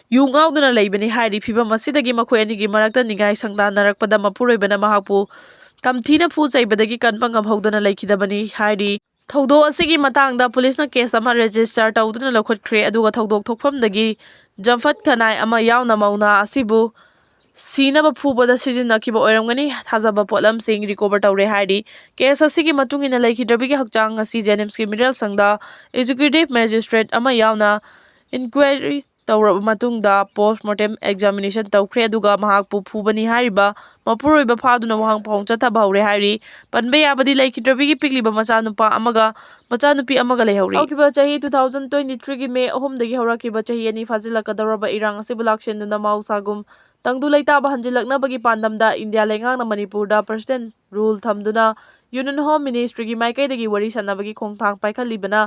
ꯌꯨ ꯉꯥꯎꯗꯨꯅ ꯂꯩꯕꯅꯤ ꯍꯥꯏꯔꯤ꯫ ꯐꯤꯚꯝ ꯑꯁꯤꯗꯒꯤ ꯃꯈꯣꯏ ꯑꯅꯤꯒꯤ ꯃꯔꯛꯇ ꯅꯤꯡꯒꯥꯏ ꯁꯪꯗꯥꯟꯅꯔꯛꯄꯗ ꯃꯄꯨꯔꯣꯏꯕꯅ ꯃꯍꯥꯛꯄꯨ ꯇꯝꯊꯤꯅ ꯐꯨ ꯆꯩꯕꯗꯒꯤ ꯀꯟꯕ ꯉꯝꯍꯧꯗꯅ ꯂꯩꯈꯤꯗꯕꯅꯤ ꯍꯥꯏꯔꯤ꯫ ꯊꯧꯗꯣꯛ ꯑꯁꯤꯒꯤ ꯃꯇꯥꯡꯗ ꯄꯨꯂꯤꯁꯅ ꯀꯦꯁ ꯑꯃ ꯔꯦꯖꯤꯁꯇꯔ ꯇꯧꯗꯨꯅ ꯂꯧꯈꯠꯈ꯭ꯔꯦ, ꯑꯗꯨꯒ ꯊꯧꯗꯣꯛ ꯊꯣꯛꯐꯝꯗꯒꯤ ꯖꯝꯐꯠ ꯈꯅꯥꯏ ꯑꯃ ꯌꯥꯎꯅ ꯃꯧꯅꯥ ꯑꯁꯤꯕꯨ ꯁꯤꯅꯕ ꯐꯨꯕꯗ ꯁꯤꯖꯤꯟꯅꯈꯤꯕ ꯑꯣꯏꯔꯝꯒꯅꯤ ꯊꯥꯖꯕ ꯄꯣꯠꯂꯝꯁꯤꯡ ꯔꯤꯀꯣꯚꯔ ꯇꯧꯔꯦ ꯍꯥꯏꯔꯤ꯫ ꯀꯦꯁ ꯑꯁꯤꯒꯤ ꯃꯇꯨꯡ ꯏꯟꯅ ꯂꯩꯈꯤꯗ꯭ꯔꯕꯤꯒꯤ ꯍꯛꯆꯥꯡ ꯉꯁꯤ ꯖꯦꯅꯤꯝꯁꯀꯤ ꯃꯤꯔꯦꯜ ꯁꯪꯗ ꯑꯦꯛꯖꯤꯀ꯭ꯌꯨꯇꯤꯚ ꯃꯦꯖꯤꯁꯇ꯭ꯔꯦꯠ ꯑꯃ ꯌꯥꯎꯅ ꯏꯟꯀ꯭ꯋꯥꯏꯔꯤ ꯇꯧꯔꯕ ꯃꯇꯨꯡꯗ ꯄꯣꯁꯃꯣꯔꯇꯦꯝ ꯑꯦꯛꯖꯥꯃꯤꯅꯦꯁꯟ ꯇꯧꯈ꯭ꯔꯦ, ꯑꯗꯨꯒ ꯃꯍꯥꯛꯄꯨ ꯐꯨꯕꯅꯤ ꯍꯥꯏꯔꯤꯕ ꯃꯄꯨꯔꯣꯏꯕ ꯐꯥꯗꯨꯅ ꯋꯥꯍꯪ ꯄꯥꯎꯍꯪ ꯆꯠꯊꯕ ꯍꯧꯔꯦ ꯍꯥꯏꯔꯤ꯫ ꯄꯟꯕ ꯌꯥꯕꯗꯤ ꯂꯩꯈꯤꯗ꯭ꯔꯕꯤꯒꯤ ꯄꯤꯛꯂꯤꯕ ꯃꯆꯥꯅꯨꯄꯥ ꯑꯃꯒ ꯃꯆꯥꯅꯨꯄꯤ ꯑꯃꯒ ꯂꯩꯍꯧꯔꯤ꯫ ꯍꯧꯈꯤꯕ ꯆꯍꯤ two thousand twenty-threeꯒꯤ ꯃꯦ ꯑꯍꯨꯝꯗꯒꯤ ꯍꯧꯔꯛꯈꯤꯕ ꯆꯍꯤ ꯑꯅꯤ ꯐꯥꯖꯤꯜꯂꯛꯀꯗꯧꯔꯕ ꯏꯔꯥꯡ ꯑꯁꯤꯕꯨ ꯂꯥꯛꯁꯦꯟꯗꯨꯅ ꯃꯍꯧꯁꯥꯒꯨꯝ ꯇꯪꯗꯨ ꯂꯩꯇꯥꯕ ꯍꯟꯖꯤꯜꯂꯛꯅꯕꯒꯤ ꯄꯥꯟꯗꯝꯗ ꯏꯟꯗꯤꯌꯥ ꯂꯩꯉꯥꯛꯅ ꯃꯅꯤꯄꯨꯔꯗ ꯄ꯭ꯔꯁꯤꯗꯦꯟ ꯔꯨꯜ ꯊꯝꯗꯨꯅ ꯌꯨꯅꯤꯌꯟ ꯍꯣꯝ ꯃꯤꯅꯤꯁꯇ꯭ꯔꯤꯒꯤ ꯃꯥꯏꯀꯩꯗꯒꯤ ꯋꯥꯔꯤ ꯁꯥꯟꯅꯕꯒꯤ ꯈꯣꯡꯊꯥꯡ ꯄꯥꯏꯈꯠꯂꯤꯕꯅ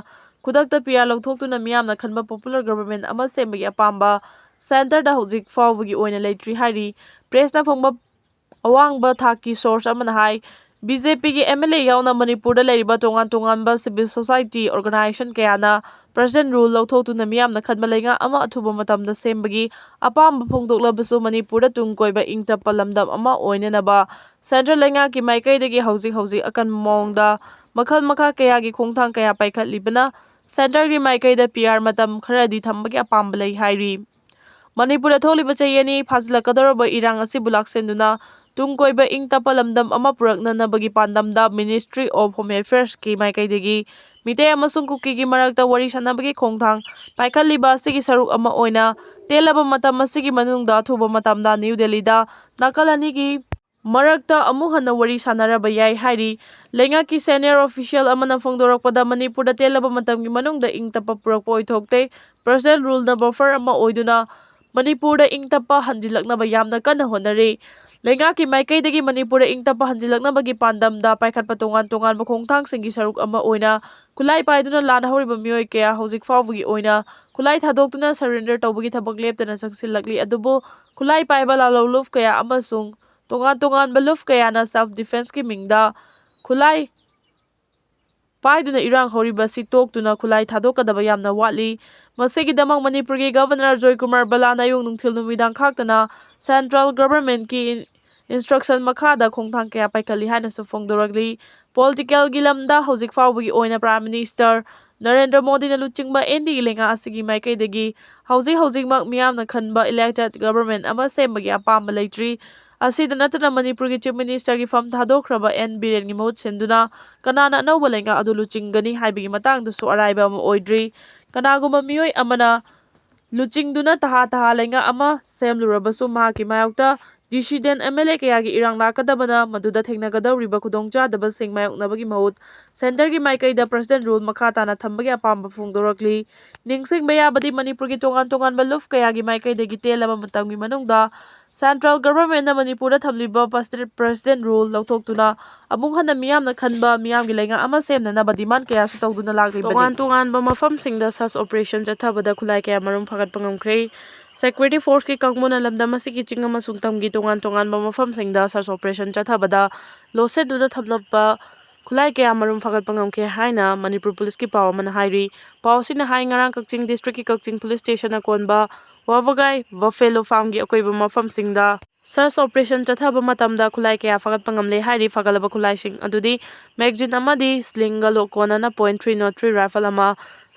ꯈꯨꯗꯛꯇ ꯄꯤ ꯑꯥꯔ ꯂꯧꯊꯣꯛꯇꯨꯅ ꯃꯤꯌꯥꯝꯅ ꯈꯟꯕ ꯄꯣꯄꯨꯂꯔ ꯒꯚꯔꯟꯃꯦꯟꯠ ꯑꯃ ꯁꯦꯝꯕꯒꯤ ꯑꯄꯥꯝꯕ ꯁꯦꯟꯇꯔꯗ ꯍꯧꯖꯤꯛ ꯐꯥꯎꯕꯒꯤ ꯑꯣꯏꯅ ꯂꯩꯇ꯭ꯔꯤ ꯍꯥꯏꯔꯤ꯫ ꯄ꯭ꯔꯦꯁꯅ ꯐꯣꯡꯕ ꯑꯋꯥꯡꯕ ꯊꯥꯛꯀꯤ ꯁꯣꯔꯁ ꯑꯃꯅ ꯍꯥꯏ, ꯕꯤ ꯖꯦ ꯄꯤꯒꯤ ꯑꯦꯝ ꯑꯦꯜ ꯑꯦ ꯌꯥꯎꯅ ꯃꯅꯤꯄꯨꯔꯗ ꯂꯩꯔꯤꯕ ꯇꯣꯉꯥꯟ ꯇꯣꯉꯥꯟꯕ ꯁꯤꯚꯤꯜ ꯁꯣꯁꯥꯏꯇꯤ ꯑꯣꯔꯒꯅꯥꯏꯖꯦꯁꯟ ꯀꯌꯥꯅ ꯄ꯭ꯔꯁꯤꯗꯦꯟ ꯔꯨꯜ ꯂꯧꯊꯣꯛꯇꯨꯅ ꯃꯤꯌꯥꯝꯅ ꯈꯟꯕ ꯂꯩꯉꯥꯛ ꯑꯃ ꯑꯊꯨꯕ ꯃꯇꯝꯗ ꯁꯦꯝꯕꯒꯤ ꯑꯄꯥꯝꯕ ꯐꯣꯡꯗꯣꯛꯂꯕꯁꯨ ꯃꯅꯤꯄꯨꯔꯗ ꯇꯨꯡ ꯀꯣꯏꯕ ꯏꯪ ꯇꯞꯄ ꯂꯝꯗꯝ ꯑꯃ ꯑꯣꯏꯅꯅꯕ ꯁꯦꯟꯇ꯭ꯔꯦꯜ ꯂꯩꯉꯥꯛꯀꯤ ꯃꯥꯏꯀꯩꯗꯒꯤ ꯍꯧꯖꯤꯛ ꯍꯧꯖꯤꯛ ꯑꯀꯟꯕ ꯃꯑꯣꯡꯗ ꯃꯈꯜ ꯃꯈꯥ ꯀꯌꯥꯒꯤ ꯈꯣꯡꯊꯥꯡ ꯀꯌꯥ ꯄꯥꯏꯈꯠꯂꯤꯕꯅ ꯁꯦꯟꯇꯔꯒꯤ ꯃꯥꯏꯀꯩꯗ ꯄꯤ ꯑꯥꯔ ꯃꯇꯝ ꯈꯔꯗꯤ ꯊꯝꯕꯒꯤ ꯑꯄꯥꯝꯕ ꯂꯩ ꯍꯥꯏꯔꯤ꯫ ꯃꯅꯤꯄꯨꯔꯗ ꯊꯣꯛꯂꯤꯕ ꯆꯍꯤ ꯑꯅꯤ ꯐꯥꯖꯤꯜꯂꯛꯀꯗꯧꯔꯕ ꯏꯔꯥꯡ ꯑꯁꯤꯕꯨ ꯂꯥꯛꯁꯦꯟꯗꯨꯅ ꯇꯨꯡ ꯀꯣꯏꯕ ꯏꯪ ꯇꯞꯄ ꯂꯝꯗꯝ ꯑꯃ ꯄꯨꯔꯛꯅꯅꯕꯒꯤ ꯄꯥꯟꯗꯝꯗ ꯃꯤꯅꯤꯁꯇ꯭ꯔꯤ ꯑꯣꯐ ꯍꯣꯝ ꯑꯦꯐꯤꯌꯔꯁꯀꯤ ꯃꯥꯏꯀꯩꯗꯒꯤ ꯃꯤꯇꯩ ꯑꯃꯁꯨꯡ ꯀꯨꯀꯤꯒꯤ ꯃꯔꯛꯇ ꯋꯥꯔꯤ ꯁꯥꯟꯅꯕꯒꯤ ꯈꯣꯡꯊꯥꯡ ꯄꯥꯏꯈꯠꯂꯤꯕ ꯑꯁꯤꯒꯤ ꯁꯔꯨꯛ ꯑꯃ ꯑꯣꯏꯅ ꯇꯦꯜꯂꯕ ꯃꯇꯝ ꯑꯁꯤꯒꯤ ꯃꯅꯨꯡꯗ ꯑꯊꯨꯕ ꯃꯇꯝꯗ ꯅ꯭ꯌꯨ ꯗꯦꯜꯂꯤꯗ ꯅꯥꯀꯜ ꯑꯅꯤꯒꯤ ꯃꯔꯛꯇ ꯑꯃꯨꯛ ꯍꯟꯅ ꯋꯥꯔꯤ ꯁꯥꯟꯅꯔꯕ ꯌꯥꯏ ꯍꯥꯏꯔꯤ꯫ ꯂꯩꯉꯥꯛꯀꯤ ꯁꯦꯅꯤꯌꯔ ꯑꯣꯐꯤꯁꯤꯌꯦꯜ ꯑꯃꯅ ꯐꯣꯡꯗꯣꯔꯛꯄꯗ ꯃꯅꯤꯄꯨꯔꯗ ꯇꯦꯜꯂꯕ ꯃꯇꯝꯒꯤ ꯃꯅꯨꯡꯗ ꯏꯪ ꯇꯞꯄ ꯄꯨꯔꯛꯄ ꯑꯣꯏꯊꯣꯛꯇꯦ꯫ ꯄ꯭ꯔꯁꯤꯗꯦꯟ ꯔꯨꯜꯅ ꯕꯐꯔ ꯑꯃ ꯑꯣꯏꯗꯨꯅ ꯃꯅꯤꯄꯨꯔꯗ ꯏꯪ ꯇꯞꯄ ꯍꯟꯖꯤꯜꯂꯛꯅꯕ ꯌꯥꯝꯅ ꯀꯟꯅ ꯍꯣꯠꯅꯔꯤ꯫ ꯂꯩꯉꯥꯛꯀꯤ ꯃꯥꯏꯀꯩꯗꯒꯤ ꯃꯅꯤꯄꯨꯔꯗ ꯏꯪ ꯇꯞꯄ ꯍꯟꯖꯤꯜꯂꯛꯅꯕꯒꯤ ꯄꯥꯟꯗꯝꯗ ꯄꯥꯏꯈꯠꯄ ꯇꯣꯉꯥꯟ ꯇꯣꯉꯥꯟꯕ ꯈꯣꯡꯊꯥꯡꯁꯤꯡꯒꯤ ꯁꯔꯨꯛ ꯑꯃ ꯑꯣꯏꯅ ꯈꯨꯠꯂꯥꯏ ꯄꯥꯏꯗꯨꯅ ꯂꯥꯟ ꯍꯧꯔꯤꯕ ꯃꯤꯑꯣꯏ ꯀꯌꯥ ꯍꯧꯖꯤꯛ ꯐꯥꯎꯕꯒꯤ ꯑꯣꯏꯅ ꯈꯨꯠꯂꯥꯏ ꯊꯥꯗꯣꯛꯇꯨꯅ ꯁꯔꯦꯟꯗꯔ ꯇꯧꯕꯒꯤ ꯊꯕꯛ ꯂꯦꯞꯇꯅ ꯆꯪꯁꯤꯜꯂꯛꯂꯤ꯫ ꯑꯗꯨꯕꯨ ꯈꯨꯠꯂꯥꯏ ꯄꯥꯏꯕ ꯂꯥꯂꯣꯡ ꯂꯨꯞ ꯀꯌꯥ ꯑꯃꯁꯨꯡ ꯇꯣꯉꯥꯟ ꯇꯣꯉꯥꯟꯕ ꯂꯨꯞ ꯀꯌꯥꯅ ꯁꯦꯜꯐ ꯗꯤꯐꯦꯟꯁꯀꯤ ꯃꯤꯡꯗ ꯈꯨꯠꯂꯥꯏ ꯄꯥꯏꯗꯨꯅ ꯏꯔꯥꯡ ꯍꯧꯔꯤꯕ ꯑꯁꯤ ꯇꯣꯛꯇꯨꯅ ꯈꯨꯠꯂꯥꯏ ꯊꯥꯗꯣꯛꯀꯗꯕ ꯌꯥꯝꯅ ꯋꯥꯠꯂꯤ꯫ ꯃꯁꯤꯒꯤꯗꯃꯛ ꯃꯅꯤꯄꯨꯔꯒꯤ ꯒꯕꯔꯅꯔ ꯖꯣꯏꯀꯨꯃꯥꯔ ꯕꯂꯥꯅ ꯑꯌꯨꯛ ꯅꯨꯡꯊꯤꯜ ꯅꯨꯃꯤꯗꯥꯡ ꯈꯥꯛꯇꯅ ꯁꯦꯟꯇ꯭ꯔꯦꯜ ꯒꯕꯔꯟꯃꯦꯟꯠꯀꯤ ꯏꯟ-, ꯏꯟꯁꯇ꯭ꯔꯛꯁꯟ ꯃꯈꯥꯗ ꯈꯣꯡꯊꯥꯡ ꯀꯌꯥ ꯄꯥꯏꯈꯠꯂꯤ ꯍꯥꯏꯅꯁꯨ ꯐꯣꯡꯗꯣꯔꯛꯂꯤ꯫ ꯄꯣꯂꯤꯇꯤꯀꯦꯜꯒꯤ ꯂꯝꯗ ꯍꯧꯖꯤꯛ ꯐꯥꯎꯕꯒꯤ ꯑꯣꯏꯅ ꯄ꯭ꯔꯥꯏꯝ ꯃꯤꯅꯤꯁꯇꯔ ꯅꯔꯦꯟꯗ꯭ꯔ ꯃꯣꯗꯤꯅ ꯂꯨꯆꯤꯡꯕ ꯑꯦꯟ ꯗꯤꯒꯤ ꯂꯩꯉꯥꯛ ꯑꯁꯤꯒꯤ ꯃꯥꯏꯀꯩꯗꯒꯤ ꯍꯧꯖꯤꯛ ꯍꯧꯖꯤꯛꯃꯛ ꯃꯤꯌꯥꯝꯅ ꯈꯟꯕ ꯏꯂꯦꯛꯇꯦꯗ ꯒꯕꯔꯟꯃꯦꯟꯠ ꯑꯃ ꯁꯦꯝꯕꯒꯤ ꯑꯄꯥꯝꯕ ꯂꯩꯇ꯭ꯔꯤ꯫ ꯑꯁꯤꯗ ꯅꯠꯇꯅ ꯃꯅꯤꯄꯨꯔꯒꯤ ꯆꯤꯐ ꯃꯤꯅꯤꯁꯇꯔꯒꯤ ꯐꯝ ꯊꯥꯗꯣꯛꯈ꯭ꯔꯕ ꯑꯦꯟ ꯕꯤꯔꯦꯟꯒꯤ ꯃꯍꯨꯠ ꯁꯤꯟꯗꯨꯅ ꯀꯅꯥꯅ ꯑꯅꯧꯕ ꯂꯩꯉꯥꯛ ꯑꯗꯨ ꯂꯨꯆꯤꯡꯒꯅꯤ ꯍꯥꯏꯕꯒꯤ ꯃꯇꯥꯡꯗꯁꯨ ꯑꯔꯥꯏꯕ ꯑꯃ ꯑꯣꯏꯗ꯭ꯔꯤ꯫ ꯀꯅꯥꯒꯨꯝꯕ ꯃꯤꯑꯣꯏ ꯑꯃꯅ ꯂꯨꯆꯤꯡꯗꯨꯅ ꯇꯍꯥ ꯇꯍꯥ ꯂꯩꯉꯥꯛ ꯑꯃ ꯁꯦꯝꯂꯨꯔꯕꯁꯨ ꯃꯍꯥꯛꯀꯤ ꯃꯥꯌꯣꯛꯇ ꯗꯤꯁꯤꯗꯦꯟ ꯑꯦꯝ ꯑꯦꯜ ꯑꯦ ꯀꯌꯥꯒꯤ ꯏꯔꯥꯡ ꯂꯥꯛꯀꯗꯕꯅ ꯃꯗꯨꯗ ꯊꯦꯡꯅꯒꯗꯧꯔꯤꯕ ꯈꯨꯗꯣꯡꯆꯥꯗꯕꯁꯤꯡ ꯃꯥꯌꯣꯛꯅꯕꯒꯤ ꯃꯍꯨꯠ ꯁꯦꯟꯇꯔꯒꯤ ꯃꯥꯏꯀꯩꯗ ꯄ꯭ꯔꯁꯤꯗꯦꯟꯠ ꯔꯨꯜ ꯃꯈꯥ ꯇꯥꯅ ꯊꯝꯕꯒꯤ ꯑꯄꯥꯝꯕ ꯐꯣꯡꯗꯣꯔꯛꯂꯤ꯫ ꯅꯤꯡꯁꯤꯡꯕ ꯌꯥꯕꯗꯤ ꯃꯅꯤꯄꯨꯔꯒꯤ ꯇꯣꯉꯥꯟ ꯇꯣꯉꯥꯟꯕ ꯂꯨꯞ ꯀꯌꯥꯒꯤ ꯃꯥꯏꯀꯩꯗꯒꯤ ꯇꯦꯜꯂꯕ ꯃꯇꯝꯒꯤ ꯃꯅꯨꯡꯗ ꯁꯦꯟꯇ꯭ꯔꯦꯜ ꯒꯚꯔꯟꯃꯦꯟꯠꯅ ꯃꯅꯤꯄꯨꯔꯗ ꯊꯝꯂꯤꯕ ꯄ꯭ꯔꯁꯤꯗꯦꯟꯠ ꯔꯨꯜ ꯂꯧꯊꯣꯛꯇꯨꯅ ꯑꯃꯨꯛ ꯍꯟꯅ ꯃꯤꯌꯥꯝꯅ ꯈꯟꯕ ꯃꯤꯌꯥꯝꯒꯤ ꯂꯩꯉꯥꯛ ꯑꯃ ꯁꯦꯝꯅꯅꯕ ꯗꯤꯃꯥꯟ ꯀꯌꯥꯁꯨ ꯇꯧꯗꯨꯅ ꯂꯥꯛꯂꯤꯕꯅꯤ꯫ ꯇꯣꯉꯥꯟ ꯇꯣꯉꯥꯟꯕ ꯃꯐꯝꯁꯤꯡꯗ ꯁꯔꯆ ꯑꯣꯄꯔꯦꯁꯟ ꯆꯠꯊꯕꯗ ꯈꯨꯠꯂꯥꯏ ꯀꯌꯥ ꯃꯔꯨꯝ ꯐꯥꯒꯠꯄ ꯉꯝꯈ꯭ꯔꯦ꯫ ꯁꯦꯀ꯭ꯌꯨꯔꯤꯇꯤ ꯐꯣꯔꯁꯀꯤ ꯀꯥꯡꯕꯨꯅ ꯂꯝꯗꯝ ꯑꯁꯤꯒꯤ ꯆꯤꯡ ꯑꯃꯁꯨꯡ ꯇꯝꯒꯤ ꯇꯣꯉꯥꯟ ꯇꯣꯉꯥꯟꯕ ꯃꯐꯝꯁꯤꯡꯗ ꯁꯔꯆ ꯑꯣꯄꯔꯦꯁꯟ ꯆꯠꯊꯕꯗ ꯂꯣꯠꯁꯤꯟꯗꯨꯅ ꯊꯝꯂꯝꯕ ꯈꯨꯠꯂꯥꯏ ꯀꯌꯥ ꯃꯔꯨꯝ ꯐꯥꯒꯠꯄ ꯉꯝꯈꯤ ꯍꯥꯏꯅ ꯃꯅꯤꯄꯨꯔ ꯄꯨꯂꯤꯁꯀꯤ ꯄꯥꯎ ꯑꯃꯅ ꯍꯥꯏꯔꯤ꯫ ꯄꯥꯎ ꯑꯁꯤꯅ ꯍꯥꯏ, ꯉꯔꯥꯡ ꯀꯛꯆꯤꯡ ꯗꯤꯁꯇ꯭ꯔꯤꯛꯀꯤ ꯀꯛꯆꯤꯡ ꯄꯨꯂꯤꯁ ꯁ꯭ꯇꯦꯁꯟꯅ ꯀꯣꯟꯕ ꯋꯥꯕꯒꯥꯏ ꯕꯐꯦꯂꯣ ꯐꯥꯔꯝꯒꯤ ꯑꯀꯣꯏꯕ ꯃꯐꯝꯁꯤꯡꯗ ꯁꯔꯆ ꯑꯣꯄꯔꯦꯁꯟ ꯆꯠꯊꯕ ꯃꯇꯝꯗ ꯈꯨꯠꯂꯥꯏ ꯀꯌꯥ ꯐꯥꯒꯠꯄ ꯉꯝꯂꯦ ꯍꯥꯏꯔꯤ꯫ ꯐꯥꯒꯠꯂꯕ ꯈꯨꯠꯂꯥꯏꯁꯤꯡ ꯑꯗꯨꯗꯤ ꯃꯦꯒꯖꯤꯟ ꯑꯃꯗꯤ ꯁ꯭ꯂꯤꯡꯒ ꯂꯣ-, ꯀꯣꯟꯅꯅ point three nought three rifle ꯑꯃ,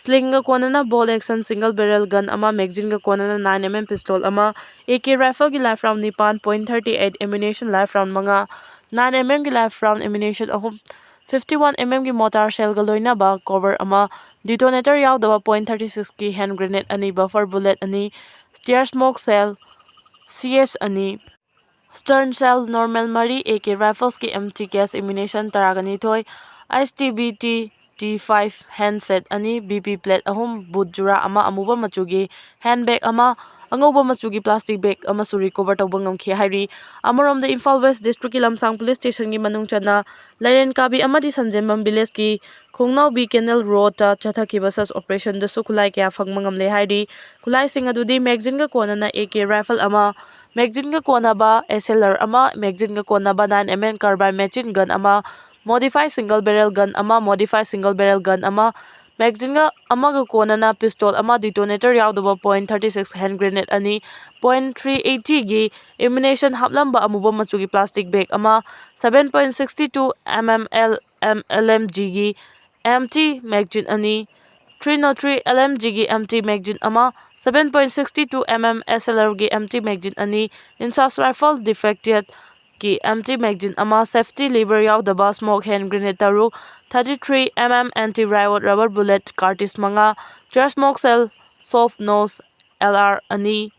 ꯁ꯭ꯂꯤꯡꯒ ꯀꯣꯟꯅꯅ bolt action single barrel gun ꯑꯃ, ꯃꯦꯒꯖꯤꯟꯒ ꯀꯣꯟꯅꯅ ꯅꯥꯏꯟ ꯑꯦꯝ ꯑꯦꯝ ꯄꯤꯁꯇꯣꯜ ꯑꯃ, ꯑꯦ ꯀꯦ ꯔꯥꯏꯐꯜꯒꯤ ꯂꯥꯏꯐ ꯔꯥꯎꯟ ꯅꯤꯄꯥꯟ, point thirty eight ammunition live round ꯃꯉꯥ, ꯅꯥꯏꯟ ꯑꯦꯝ ꯑꯦꯝꯒꯤ ꯂꯥꯏꯐ ꯔꯥꯎꯟ ꯑꯦꯃꯨꯅꯤꯁꯟ ꯑꯍꯨꯝ, ꯐꯤꯐꯇꯤ ꯋꯥꯟ ꯑꯦꯝ ꯑꯦꯝꯒꯤ ꯃꯣꯔꯇꯥꯔ ꯁꯦꯜꯒ ꯂꯣꯏꯅꯕ ꯀꯣꯕꯔ ꯑꯃ, ꯗꯤꯇꯣꯅꯦꯇꯔ ꯌꯥꯎꯗꯕ ꯄꯣꯏꯟꯠ ꯊꯥꯔꯇꯤ ꯁꯤꯛꯁꯀꯤ ꯍꯦꯟ ꯒ꯭ꯔꯦꯅꯦꯗ ꯑꯅꯤ, ꯕꯐꯔ ꯕꯨꯂꯦꯠ ꯑꯅꯤ, tear smoke shell, C S ꯑꯅꯤ, ꯁ꯭ꯇꯔꯟ ꯁꯦꯜ ꯅꯣꯔꯃꯦꯜ ꯃꯔꯤ, ꯑꯦ ꯀꯦ ꯔꯥꯏꯐꯜꯁꯀꯤ ꯑꯦꯝ ꯇꯤ ꯀꯦꯁ ꯑꯦꯃꯨꯅꯤꯁꯟ ꯇꯔꯥꯒ ꯅꯤꯊꯣꯏ, H T B T T five handset ꯑꯅꯤ, ꯕꯤ ꯄꯤ ꯄ꯭ꯂꯦꯠ ꯑꯍꯨꯝ, ꯕꯨꯠ ꯖꯨꯔꯥ ꯑꯃ, ꯑꯃꯨꯕ ꯃꯆꯨꯒꯤ ꯍꯦꯟ ꯕꯦꯒ ꯑꯃ, ꯑꯉꯧꯕ ꯃꯆꯨꯒꯤ ꯄ꯭ꯂꯥꯁꯇꯤꯛ ꯕꯦꯒ ꯑꯃꯁꯨ ꯔꯤꯀꯣꯚꯔ ꯇꯧꯕ ꯉꯝꯈꯤ ꯍꯥꯏꯔꯤ꯫ ꯑꯃꯔꯣꯝꯗ ꯏꯝꯐꯥꯜ ꯋꯦꯁ ꯗꯤꯁꯇ꯭ꯔꯤꯛꯀꯤ ꯂꯝꯁꯥꯡ ꯄꯨꯂꯤꯁ ꯁ꯭ꯇꯦꯁꯟꯒꯤ ꯃꯅꯨꯡ ꯆꯟꯅ ꯂꯩꯔꯦꯟ ꯀꯥꯕꯤ ꯑꯃꯗꯤ ꯁꯟꯖꯦꯝꯕꯝ ꯚꯤꯂꯦꯖꯀꯤ ꯈꯣꯡꯅꯥꯎꯕꯤ ꯀꯦꯅꯦꯜ ꯔꯣꯗꯇ ꯆꯠꯊꯈꯤꯕ ꯁꯔꯆ ꯑꯣꯄꯔꯦꯁꯟꯗꯁꯨ ꯈꯨꯠꯂꯥꯏ ꯀꯌꯥ ꯐꯪꯕ ꯉꯝꯂꯦ ꯍꯥꯏꯔꯤ꯫ ꯈꯨꯠꯂꯥꯏꯁꯤꯡ ꯑꯗꯨꯗꯤ ꯃꯦꯒꯖꯤꯟꯒ ꯀꯣꯟꯅꯅ ꯑꯦ ꯀꯦ ꯔꯥꯏꯐꯜ ꯑꯃ, ꯃꯦꯒꯖꯤꯟꯒ ꯀꯣꯟꯅꯕ ꯑꯦꯁ ꯑꯦꯜ ꯑꯥꯔ ꯑꯃ, ꯃꯦꯒꯖꯤꯟꯒ ꯀꯣꯟꯅꯕ nine M M carbine machine gun ꯑꯃ, modified single barrel gun ꯑꯃ, modified single barrel gun ꯑꯃ, magazine ꯑꯃꯒ ꯀꯣꯟꯅꯅ pistol ꯑꯃ, detonator ꯌꯥꯎꯗꯕ point thirty six hand grenade ꯑꯅꯤ, point three eighty ꯒꯤ ammunition ꯍꯥꯞꯂꯝꯕ ꯑꯃꯨꯕ ꯃꯆꯨꯒꯤ plastic bag ꯑꯃ, seven point six two M M L M L M G ꯒꯤ empty magazine ꯑꯅꯤ, three oh three L M G ꯒꯤ empty magazine ꯑꯃ, seven point six two M M S L R ꯒꯤ empty magazine ꯑꯅꯤ, INSAS rifle deflected ꯒꯤ empty magazine ꯑꯃ, safety lever ꯌꯥꯎꯗꯕ smoke hand grenade ꯇꯔꯨꯛ, thirty three M M anti riot rubber bullet cartridge ꯃꯉꯥ, tear smoke shell soft nose L R ꯑꯅꯤ,